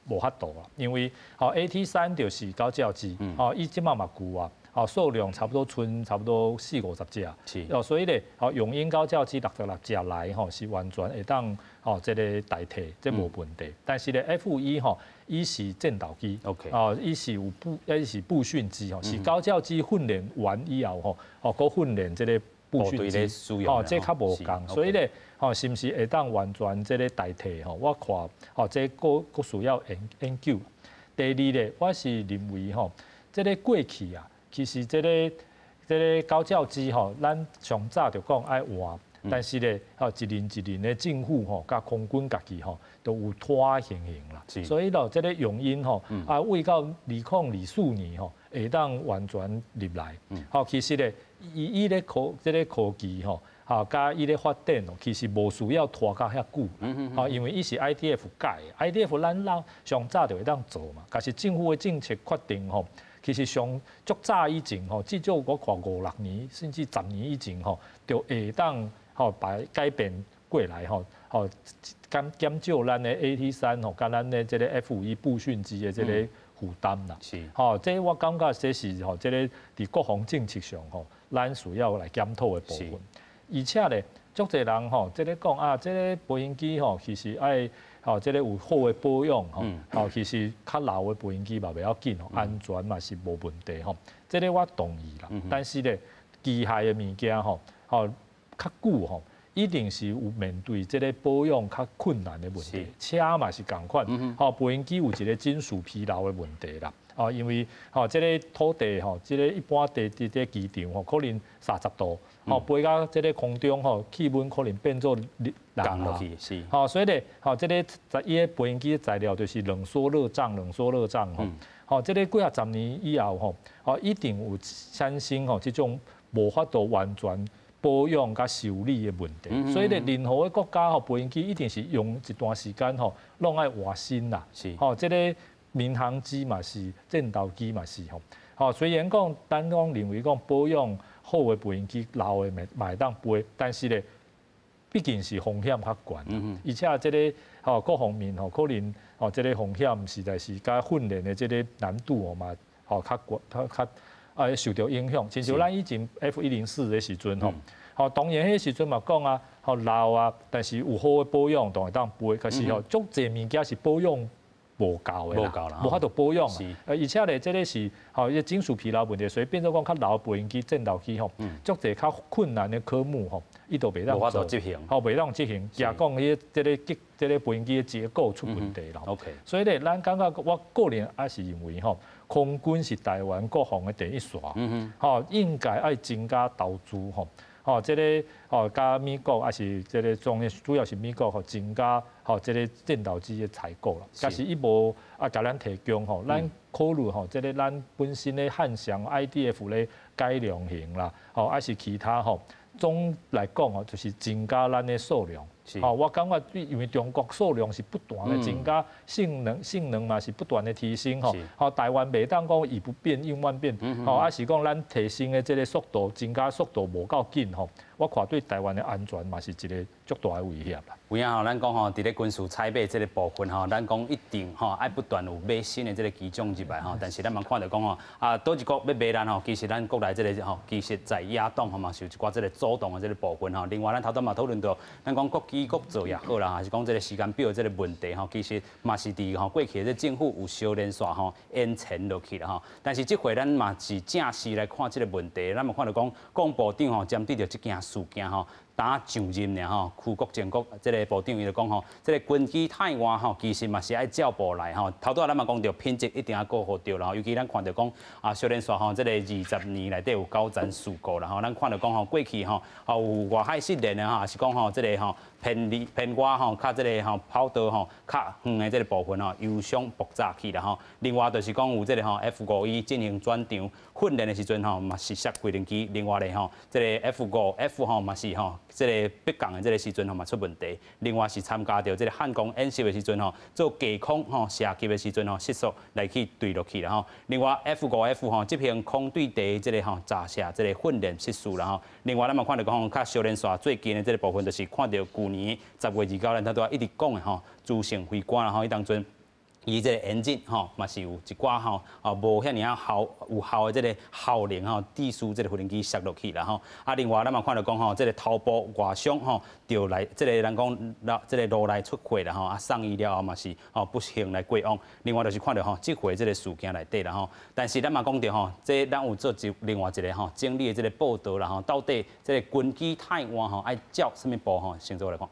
無法度啦，因為吼 AT-3就是高教機，吼伊這馬嘛舊啊，吼數量差不多賰差不多四五十隻，哦所以咧，吼雄鷹高教機66隻來吼是完全會當吼這个代替，這無問題。但是咧 F-5E 吼，伊是戰鬥機，哦伊是有步，伊是步訓機吼，是高教機訓練完以後吼，哦閣訓練這个步訓機，吼，這較無仝，所以咧，吼，是毋是會當完全這个代替吼？我看，吼，這閣閣需要研究。第二咧，我是認為吼，這个過去啊，其實這个高教機吼，咱上早就講愛換，但是咧，吼，一任一任的政府吼，佮空軍家己吼，都有拖情形啦。所以咯，這个用因吼，啊，為到2024年吼，會當完全入來。吼，其實咧，以咧科這个科技吼，吼，佮伊咧發展哦，其實無需要拖到遐久。吼，因為伊是 IDF 改的，IDF 咱老上早就會當做嘛。但是政府的政策決定吼，其實上足早以前吼，至少我看五六年甚至10年以前吼，就會當吼把改變過來吼，吼減少咱的 AT-3吼，佮咱的這个 F-5E 步訓機的這個負擔啦。吼，這我感覺這是吼，這个佇國防政策上吼，咱需要來檢討的部分。而且咧，足濟人吼，這个講啊，這个飛行機吼，其實愛吼，這个有好的保養吼，吼，其實較老的飛行機嘛袂要緊吼，安全嘛是無問題吼。這个我同意啦。但是咧，機械的物件吼，吼較久吼，一定是有面對這个保養較困難的問題。車嘛是仝款，吼，飛行機有一個金屬疲勞的問題啦。哦，因為吼，這个土地吼，這个一般地佇這機場吼，可能30度，吼，飛到這个空中吼，氣溫可能變做降落去，是。吼，所以咧，吼，這个在伊个飛行機的材料就是冷縮熱脹，冷縮熱脹吼。吼，這个幾仔十年以後吼，吼，一定有產生吼這種無法度完全保養佮修理的問題。所以咧，任何的國家吼，飛行機一定是用一段時間吼，攏愛換新啦。吼，這个民航機嘛是，戰鬥機嘛是吼。吼，雖然講咱講認為講保養好的飛行機老的嘛會當飛，但是咧，畢竟是風險較懸，而且這个吼各方面吼可能吼這个風險實在是佮訓練的這个難度哦嘛吼較懸較較啊受著影響。親像咱以前 F-104的時陣吼，吼當然彼個時陣嘛講啊，吼老啊，但是有好的保養當會當飛，可是吼足濟物件是保養無夠的啦，無法度保養啊。而且咧，這个是吼，伊金屬疲勞問題，所以變做講較老的飛行機、戰鬥機吼，足濟較困難的科目吼，伊都袂當做，吼袂當執行，也講伊這个結這个飛行機的結構出問題啦。 所以咧，咱感覺我個人也是認為吼，空軍是台灣國防的第一線，吼應該愛增加投資吼。吼，這个吼，佮美國抑是這个中主要是美國吼，增加吼這个戰鬥機的採購啦。但是伊無啊，共咱提供吼，咱考慮吼，這个咱本身的漢翔 IDF 咧改良型啦，吼，抑是其他吼，總來講吼，就是增加咱的數量。吼，我感覺因為中國數量是不斷的增加，性能嘛是不斷的提升吼。吼，台灣袂當講以不變應萬變，吼，抑是講咱提升的這个速度增加速度無夠緊吼。我看對台灣的安全嘛是一个足大的威脅啦。有影吼，咱講吼，佇咧軍事採買這个部分吼，咱講一定吼愛不斷有買新的這个機種入來吼。但是咱嘛看著講吼，啊，佗一國欲買咱吼，其實咱國內這个吼，其實在野黨吼嘛是有一寡這个阻擋的這个部分吼。另外，咱頭拄嘛討論著，咱講國機國造也好啦，還是講這个時間表的這个問題吼，其實嘛是佇吼過去的這政府有相連續吼延遲落去啦吼。但是這回咱嘛是正式來看這个問題，咱嘛看著講，龔部長吼針對著這件事件吼，打上任爾吼，邱國正國這个部長伊就講吼，這个軍機太換吼，其實嘛是愛照步來吼。頭拄仔咱嘛講著品質一定要顧好著啦，尤其咱看著講啊，小連續吼，這个20年內底有九層事故啦吼，咱看著講吼，過去吼有外海失聯的吼，抑是講吼這个吼偏離偏外吼，較這个吼跑道吼較遠的這个部分吼，油箱爆炸去啦吼。另外就是講有這个吼 F-5E 進行轉場訓練的時陣吼，嘛失事飛行機。另外咧吼，這个 F-5F 吼嘛是吼，這个迫降的這个時陣吼嘛出問題。另外是參加著這个漢光演習的時陣吼，做低空吼射擊的時陣吼失速來去墜落去啦吼。另外 F-5F 吼執行空對地這个吼炸射這個訓練失事啦吼。另外咱嘛看著講較相連紲最近的這个部分，就是看著舊年10月29，咱頭拄仔一直講的吼，朱姓飛官啦吼，彼當陣。伊這個引擎吼嘛是有一寡吼啊無遐爾仔效有效的這個效能吼，致使這個飛行機摔落去啦吼。啊，另外咱嘛看著講吼，這個頭部外傷吼，就來這個人講這個顱內出血啦吼，啊送醫了後嘛是吼不幸來過往。另外就是看著吼，這回這個事件內底啦吼，但是咱嘛講著吼，這咱有做一另外一個吼整理的這個報道啦吼，到底這個軍機汰換吼愛照啥物步吼，先做來看。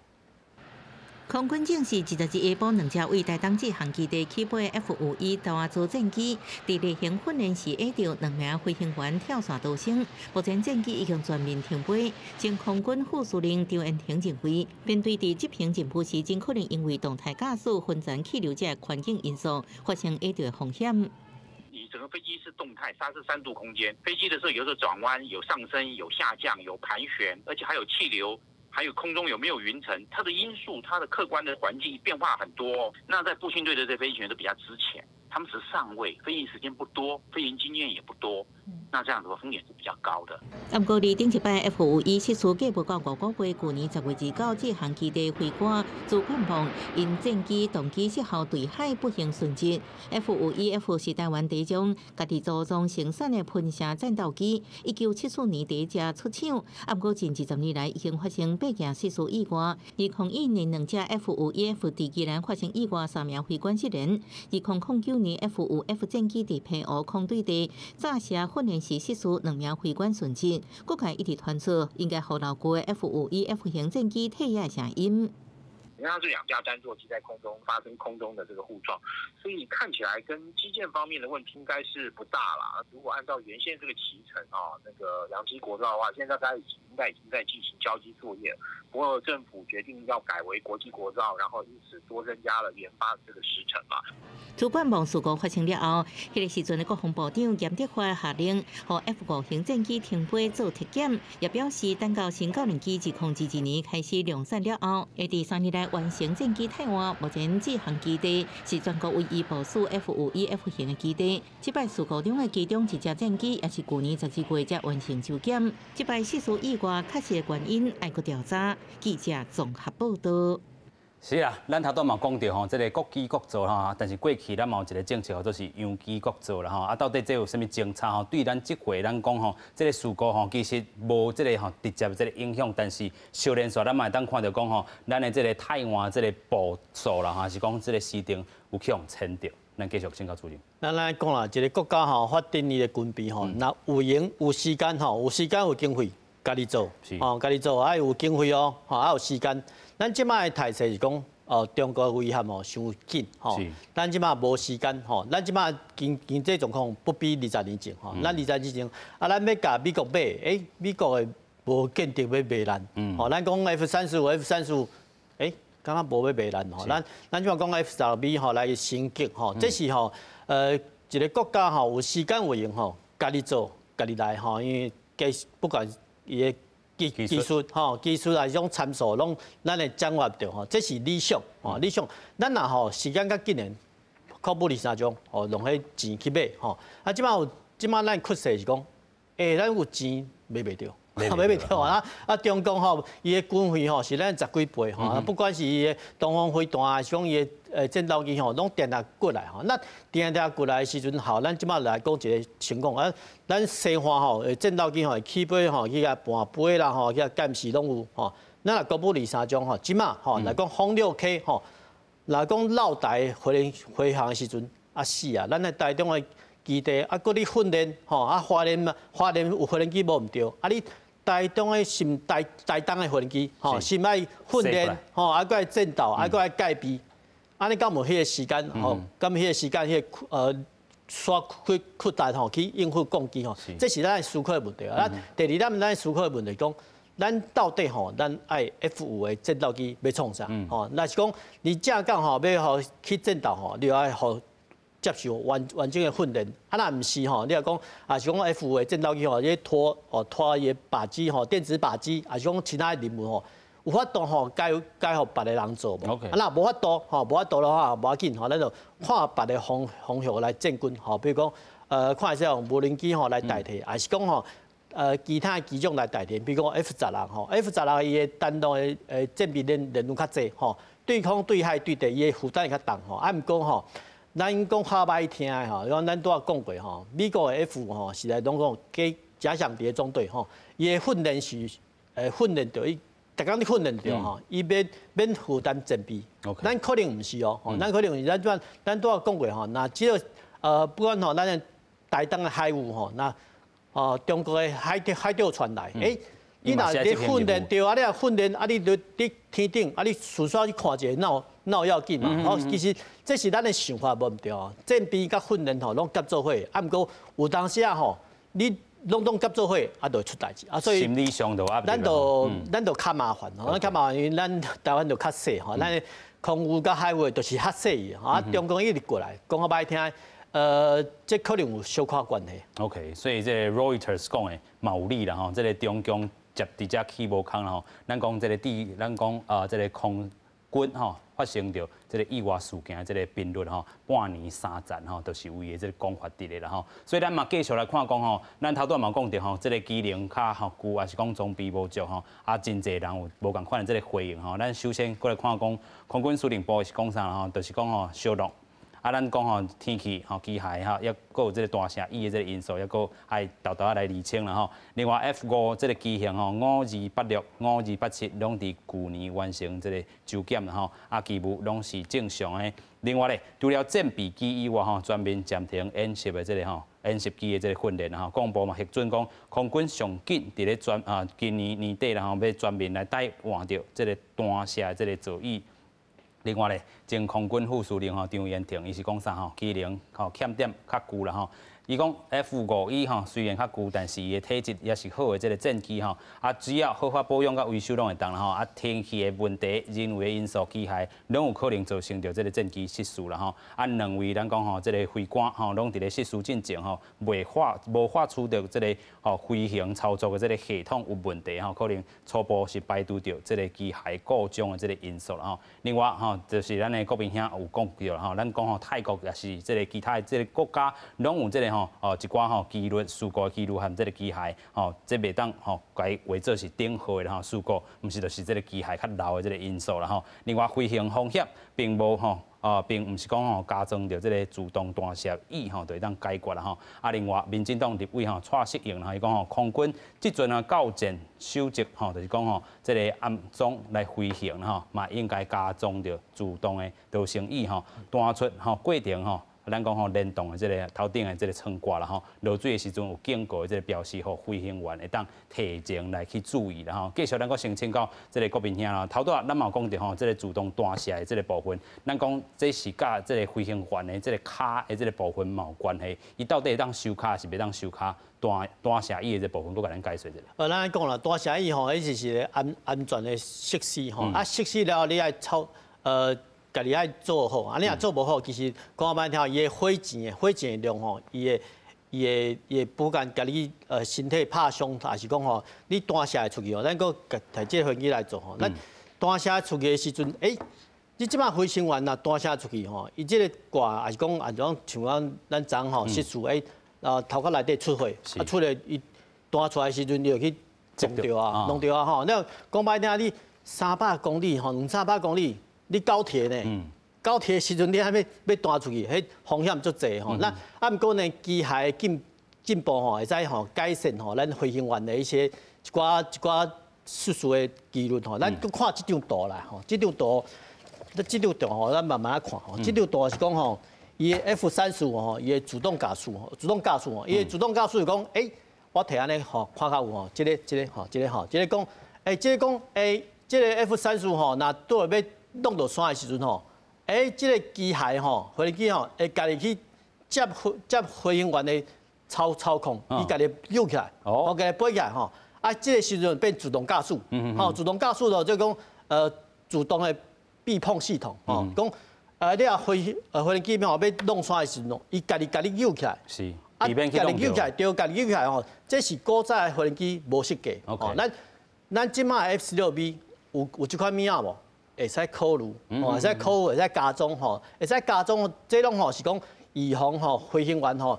空軍證實，22下晡兩架對台東志航基地起飛 F-5E 單座戰機，佇例行訓練時，下著兩名飛行員跳傘逃生。目前戰機已經全面停飛。前空軍副司令張延廷認為，編隊佇執行任務時，真可能因為動態駕駛、分層氣流這環境因素，發生下著的風險。你整個飛機是動態，它是三度空間。飛機的時候，有時候轉彎，有上升，有下降，有盤旋，而且還有氣流。還有空中有沒有雲層，它的因素，它的客觀的環境變化很多。那在步訓隊的這飛行員都比較資淺，他們是上尉，飛行時間不多，飛行經驗也不多，那這樣子的話風險是比較高的。毋過，佇頂一擺 F-5E 失事過無夠5個月，舊年10月29志航基地飛官朱冠望𪜶戰機動機失效墜海不幸殉職。F-5EF 是台灣第一種家己組裝生產的噴射戰鬥機，1974年第一架出廠，毋過近20年來已經發生八件失事意外。2001年兩架 F-5EF 佇宜蘭發生意外，三名飛官失聯。2009年 F-5F 戰機佇澎湖空對地炸射訓練時失事，兩名飛官殉職。各界一直傳出應該予老舊的 F-5EF 型戰機退役的聲音。因為它是兩架單座機在空中發生空中的這個互撞，所以看起來跟機件方面的問題應該是不大啦。如果按照原先這個期程啊，那個良機國造的話，現在大家已經應該已經在進行交機作業。不過政府決定要改為國際國造，然後因此多增加了研發的這個時程嘛。朱冠望事故發生了後，彼個時陣的國防部長嚴德發下令，予 F-5型戰機停飛做體檢，也表示等到新教練機2022年開始量產了後，會佇3年內完成戰機汰換。目前志航基地是全國唯一部署 F-5EF 型的基地。這擺事故中的其中一架戰機，也是舊年12月才完成周檢。這擺失事意外確實的原因，愛閣調查。記者綜合報道。是啊，咱頭拄嘛講著吼，這個國機國造吼，但是過去咱嘛有一個政策叫做是洋機國造啦吼。啊，到底這有啥物政策吼？對咱這回咱講吼，這個事故吼，其實無這個吼直接這個影響，但是相連紲咱嘛會當看著講吼，咱的這個汰換這個步數啦，還是講這個時程有去予牽著。咱繼續請教主任。咱來講啦，一個國家吼發展伊的軍備吼，若有閒有時間吼，有時間有經費，家己做，吼家己做，愛有經費哦，吼愛有時間。咱這擺的態勢是講，哦，中國威脅哦，傷緊吼。咱這擺無時間吼，咱這擺經濟狀況不比20年前吼。咱20年前啊，咱欲共美國買，欸，美國的無見得欲賣咱。吼，咱講 F 35，F 35，欸，敢若無欲賣咱吼。咱這擺講 F-16B 吼來升級吼，這是吼，一個國家吼有時間有閒吼，家己做，家己來吼，因為技不管伊的技術吼，技術啊，這種參數攏咱會掌握著吼，這是理想吼，理想。咱若吼時間較緊的，國母二三種吼，用彼錢去買吼。啊，這擺有這擺咱缺勢是講，欸，咱有錢買袂著，買袂著啊！啊，中共吼，伊的軍費吼是咱十幾倍吼，不管是伊的東風飛彈，還是講伊的戰鬥機吼，攏定定過來吼。那定定過來的時陣，好，咱這擺來講一個情況啊，咱西岸吼，戰鬥機吼起飛吼去共盤飛啦吼，去共監視攏有吼。咱若國母二三種吼，這擺吼來講轟6K 吼，來講繞台飛飛行的時陣啊死啊！咱的台中的基地啊，閣咧訓練吼啊，花蓮嘛，花蓮有飛行機無毋對，啊你台中的新台東的飛行機吼，先愛訓練吼，啊閣愛戰鬥，啊閣愛戒備，按呢敢有彼個時間吼？敢有彼個時間彼個刷開擴大吼去應付攻擊吼？這是咱思考的問題啊。咱第二，咱思考的問題講，咱到底吼，咱愛 F-5的戰鬥機欲創啥？吼，若是講你正港吼欲予去戰鬥吼，你愛予接受完整的訓練。啊，若毋是吼，你若講啊是講 F-5的戰鬥機吼，你拖哦拖伊的靶機吼，電子靶機，還是講其他的任務吼，有法度吼交交予別個人做無？啊，若無法度吼，無法度的話，無要緊吼，咱就看別个方向來進軍吼，比如講看會使用無人機吼來代替，還是講吼其他的機種來代替，比如講 F-16吼，F-16伊的擔當的戰備任務較濟吼，對空、對海、對地，伊的負擔會較重吼。啊，毋過吼，咱講較歹聽的吼，講咱拄仔講過吼，美國的 F 吼是來攏講假假想敵的總隊吼，伊的訓練是訓練著伊，逐工咧訓練著吼，伊免免負擔戰備。咱可能毋是哦，咱可能咱咱咱拄仔講過吼，若只要不管吼，咱的台東的海域吼，若哦中國的海釣船來，你若咧訓練對啊，你若訓練啊，你就佇天頂啊，你順紲去看一下，哪有要緊嘛？哦，其實這是咱的想法無毋對哦。戰備佮訓練吼攏夾做伙，啊，毋過有當時啊吼，你攏總夾做伙，啊，就會出代誌啊。所以心理上就壓咱就較麻煩，咱較麻煩，因為咱台灣就較細吼，咱空域佮海域就是較細啊。中共一直過來，講較歹聽。這可能有小可關係。 OK，所以這個 Reuters 講的嘛有理啦吼，這個中共接佇遮起無空啦吼，咱講這個地，咱講啊這個空軍吼發生著這個意外事件的這個頻率吼，半年三戰吼，就是為的這個講法佇咧啦吼。所以咱嘛繼續來看講吼，咱頭拄嘛講著吼，這個機能較吼舊，還是講裝備無足吼，啊真濟人有無仝款的這個回應吼。咱首先過來看講，空軍司令部是講啥吼，就是講吼燒錄。啊，咱講吼天氣吼機械吼，抑閣有這個彈射椅的這個因素，抑閣愛沓沓仔來釐清啦吼。另外 F 五這個機型吼，5286、5287攏佇舊年完成這個周檢啦吼，啊，機務攏是正常的。另外咧，除了戰備機以外吼，全面暫停演習的這個吼，演習機的這個訓練吼，國防部嘛核准講，空軍上緊佇咧全啊今年年底啦吼，欲全面來代換著這個彈射的這個座椅。另外咧，前空軍副司令吼張延廷，伊是講啥吼？機能吼欠點較舊啦吼。伊講 F 五 E 吼雖然較舊，但是伊的體質也是好的這個戰機吼。啊，只要好好保養佮維修攏會當啦吼。啊，天氣的問題、人為的因素、機械攏有可能造成著這個戰機失事啦吼。啊，兩位咱講吼，這個飛官吼攏佇咧失事進前吼，未發無發出著這個吼飛行操作的這個系統有問題吼，可能初步是排除著這個機械故障的這個因素啦吼。另外吼，就是咱的國民兄有講著吼，咱講吼泰國也是這個其他的這個國家攏有這個吼哦一寡吼機率事故的機率和這個機械吼，這袂當吼共伊畫做是等號的吼事故，毋是就是這個機械較老的這個因素啦吼。另外飛行風險並無吼。啊，並毋是講吼加裝著這個自動彈射椅吼，就會當解決啦吼。啊，另外，民進黨立委吼蔡適應啦，伊講吼空軍這陣啊教戰守則吼，就是講吼這個安裝來飛行吼，嘛應該加裝著自動的逃生椅吼，彈出吼過程吼。咱講吼聯動的這個頭頂的這個窗掛啦吼，落水的時陣有警告的這個標示，予飛行員會當提前來去注意啦吼。繼續咱閣先請教這個國民兄啦，頭拄仔咱嘛有講著吼，這個自動彈射的這個部分，咱講這是佮這個飛行員的這個跤的這個部分嘛有關係，伊到底會當收跤是袂當收跤彈彈射椅的這部分，閣共咱解說一下。咱講啦，彈射椅吼，彼是一個安全的設施吼，啊，設施了後你愛操。家己愛做好，啊，你若做無好，其實講較歹聽，伊的火箭的量吼，伊會不管共你身體拍傷，還是講吼，你彈射會出去吼，咱閣提這個飛機來做吼，咱彈射出去的時陣，你這擺飛行員若彈射出去吼，伊這個掛還是講按怎像講咱昨吼失事，頭殼內底出火，啊出來伊彈出來的時陣，伊就去撞著啊，弄著啊吼。你講歹聽，你300公里吼，兩三百公里。你高鐵呢？高鐵時陣你還欲彈出去，彼風險足濟吼。那啊，毋過呢，機械進步吼，會使吼改善吼咱飛行員的一些一寡失事的幾率吼。咱閣看這張圖啦吼，這張圖吼，咱慢慢看吼。這張圖是講吼，伊的 F 35吼，伊的主動駕駛吼，主動駕駛吼，伊的主動駕駛是講，我提按呢吼，看較有吼，這個吼，這個吼，這個講，這個講，這個 F 三十五吼，若拄欲弄落山的時陣吼，這個機械吼，飛機吼，會家己去接飛行員的操控，伊家己扭起來，哦，家己飛起來吼。啊，這個時陣變自動駕駛，吼，自動駕駛就就講，自動的避碰系統，吼，講，你若飛機吼欲弄山的時陣，伊家己共你扭起來，啊，家己扭起來，對，家己扭起來吼，這是古早的飛機無設計，咱這擺 F 十六 V 有這款物仔無？會使考慮，吼，會使考慮，會使加裝，吼，會使加裝，這攏吼是講預防吼飛行員吼，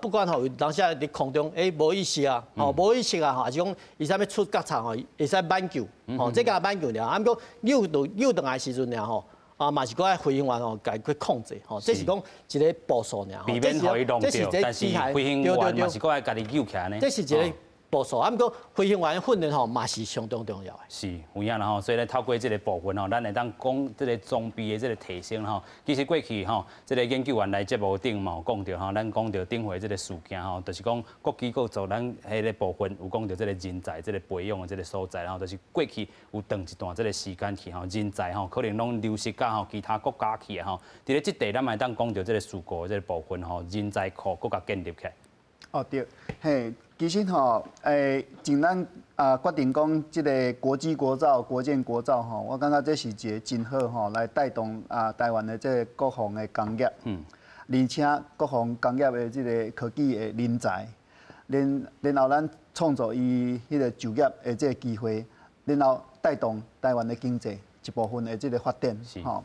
不管吼有當時佇空中，無意識啊，吼，無意識啊，還是講伊啥物出覺察吼，會使挽救，吼，這個挽救爾，啊，毋過扭轉扭轉來時陣爾吼，啊，嘛是閣愛飛行員吼，共去控制吼，這是講一个步數爾。避免予伊弄著，但是飛行員嘛是閣愛家己救起來呢。這是一个步數，啊，毋過飛行員訓練吼嘛是相當重要的。是有影啦吼，所以咧透過這个部分吼，咱會當講這个裝備的這个提升吼。其實過去吼，這个研究員來節目頂嘛有講著吼，咱講著頂回這个事件吼，就是講國機國造咱彼个部分有講著這个人才這个培養的這个所在吼，就是過去有長一段這个時間去吼，人才吼可能攏流失到吼其他國家去吼。佇咧這塊咱嘛會當講著這个事故的這个部分吼，人才庫閣共建立起來。哦對，嘿，其實吼，從咱啊決定講這个國機國造、國艦國造吼，我感覺這是一个真好吼，來帶動啊台灣的這个國防的工業，而且國防工業的這个科技的人才，然後咱創造伊彼个就業的這个機會，然後帶動台灣的經濟一部分的這个發展，吼。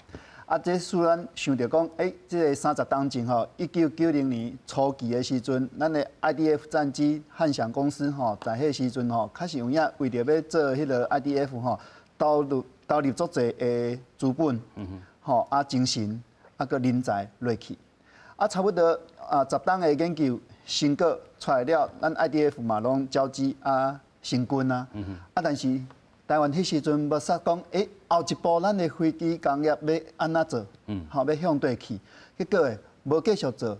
啊，這使咱想著講，這个30冬前吼，1990年初期的時陣，咱的 IDF 戰機漢翔公司吼，在彼時陣吼，確實有影為著欲做彼个 IDF 吼，投入足濟的資本，吼啊精神啊閣人才落去，啊差不多啊10冬的研究成果出來了，咱 IDF 嘛攏交機啊成軍啊，啊但是台灣彼時陣無煞講，後一步咱的飛機工業欲按怎做？吼，欲向佗去？結果咧，無繼續做，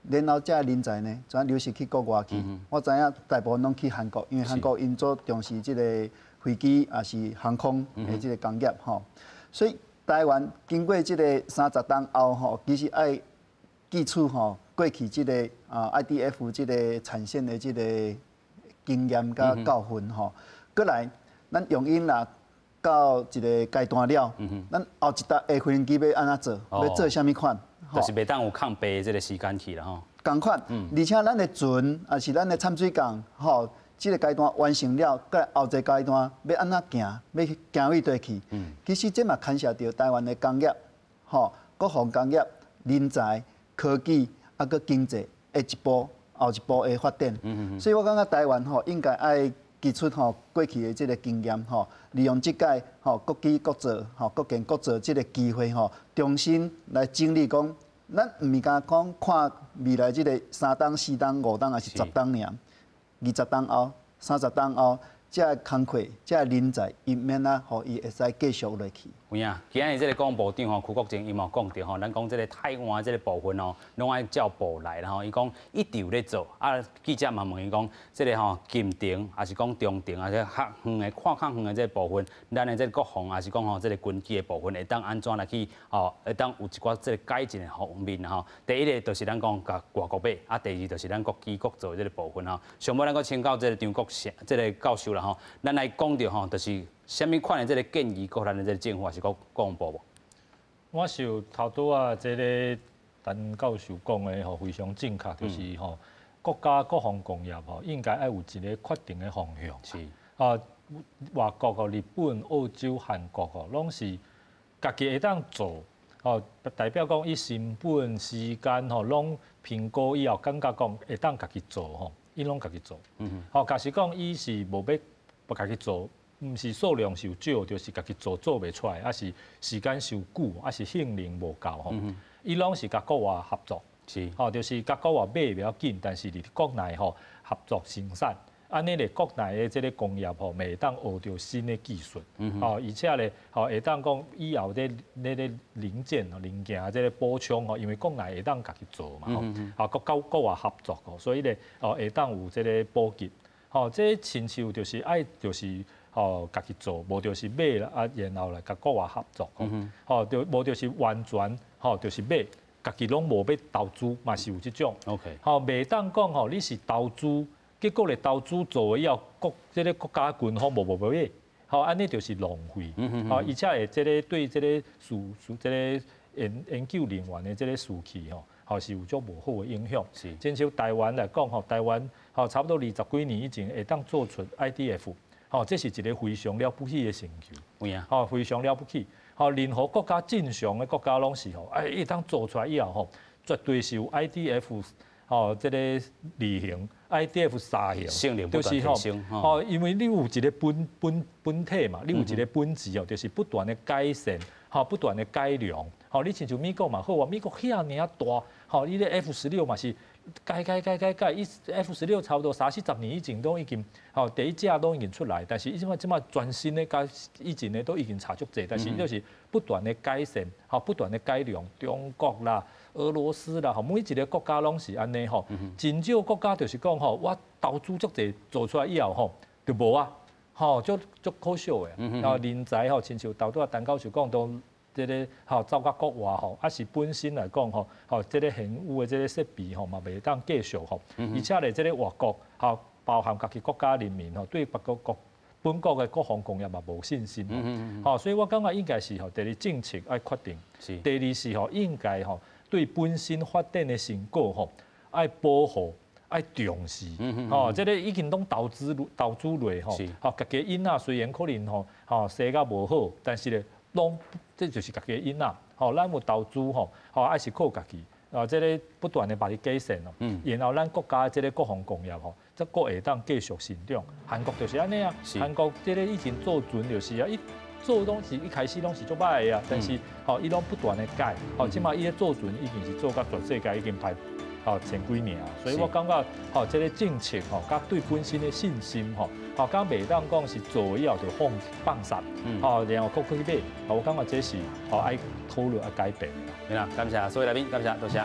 然後這人才呢，全流失去國外去。我知影大部分攏去韓國，因為韓國𪜶足重視這个飛機抑是航空的這个工業吼。所以台灣經過這个30冬後吼，其實愛汲取吼過去這个啊 IDF 這个產線的這个經驗佮教訓吼，閣來咱用𪜶啦到一个階段了，咱後一代的飛行機欲按怎做？欲做啥物款？就是袂當有空白的這个時間去啦吼。仝款，而且咱的船抑是咱的潛水艦，吼，這个階段完成了，閣後一个階段欲按怎行？欲行佗佗去？其實這嘛牽涉著台灣的工業，吼，國防工業、人才、科技，啊，閣經濟的一步後一步的發展。所以我感覺台灣吼應該愛汲取吼過去的這个經驗吼，利用這擺吼國機國造吼國艦國造這个機會吼，重新來整理講，咱毋是干講看未來這个3冬、4冬、5冬，抑是10冬爾，20冬後、30冬後，這个工課、這个人才，伊免啊，予伊會使繼續落去。有影，今日這个廣部長吼，邱國正伊嘛有講著吼，咱講這个台灣這个部分吼，攏愛照步來啦吼。伊講一直有咧做，啊，記者嘛問伊講，這个吼近程，抑是講中程，抑是較遠的、看較遠的這个部分，咱的這个國防，抑是講吼這个軍機的部分，會當按怎來去吼，會當有一寡這个改進的方面吼。第一个就是咱講共外國買，啊，第二就是咱國機國造這个部分吼。上尾咱閣請教這个張國成這个教授啦吼，咱來講著吼，就是啥物款的這个建議，閣咱的這个政府抑是閣國防部無？我想頭拄仔這个陳教授講的吼非常正確，就是吼國家國防工業吼應該愛有一个決定的方向。啊，外國吼，日本、澳洲、韓國吼，攏是家己會當做，吼代表講伊成本、時間吼攏評估以後，感覺講會當家己做吼，𪜶攏家己做。吼，假使講伊是無欲家己做。毋是數量傷少，就是家己做做袂出來，抑是時間傷久，抑是性能無夠吼。伊攏是共國外合作，吼，就是共國外買袂要緊，但是佇國內吼合作生產，按呢咧國內的這个工業吼，會當學著新的技術，吼，而且咧吼會當講以後這那个零件、零件這个補充吼，因為國內會當家己做嘛吼，啊，閣佮國外合作吼，所以咧哦會當有這个補給，吼，這親像就是愛就是吼家己做，無就是買啦，啊，然後來共國外合作，吼，就無就是完全吼就是買，家己攏無欲投資，嘛是有這種。 吼，袂當講吼，你是投資，結果咧投資做了以後，國這个國家軍方無無欲買，吼，按呢就是浪費，吼，而且會這个對這個士士這個研究人員的這个士氣吼，吼是有足無好的影響。親像台灣來講吼，台灣吼差不多20幾年以前會當做出 IDF。吼，這是一个非常了不起的成就。吼，非常了不起。吼，任何國家正常的國家攏是吼，哎，伊當做出來以後吼，絕對是有 IDF 吼，這个二型、IDF 三型，就是吼，吼，因為你有一个本體嘛，你有一个本質哦，就是不斷的改善，吼不斷的改良，吼你親像美國嘛好啊，美國遐爾大，吼伊咧 F-16嘛是改改改改改，伊 F-16差不多三四十年以前攏已經，吼第一隻攏已經出來，但是伊這擺這擺全新的佮以前的都已經差足濟，但是伊就是不斷的改善，吼不斷的改良，中國啦、俄羅斯啦，吼每一個國家攏是按呢吼，真少國家就是講吼，我投資足濟做出來以後吼就無啊。吼，足足可惜的，然後人才吼，親像頭拄仔陳教授講，都這个吼走到國外吼，啊是本身來講吼，吼這个現有的這个設備吼嘛袂當繼續吼，而且咧這个外國吼，包含家己國家人民吼，對別國國本國的國防工業嘛無信心，吼，所以我感覺應該是吼，第一政策愛決定，第二是吼應該吼對本身發展的成果吼愛保護。愛重視，吼，這个已經攏投資投資落吼，吼，家己囡仔雖然可能吼，吼生甲無好，但是咧，攏這就是家己囡仔，吼，咱有投資吼，吼，還是靠家己，啊，這个不斷的把伊改善哦，然後咱國家這个國防工業吼，則閣會當繼續成長。韓國就是按呢啊，韓國這个以前做船就是啊，伊做攏是一開始攏是足歹的啊，但是吼，伊攏不斷的改，吼，這擺伊咧做船已經是做甲全世界已經排吼前幾名，所以我感覺吼，這个政策吼，佮對本身的信心吼，吼，佮袂當講是做以後就放放殺，吼，然後閣去買，我感覺這是吼愛討論愛改變的。對啦，感謝所有來賓，感謝，多謝。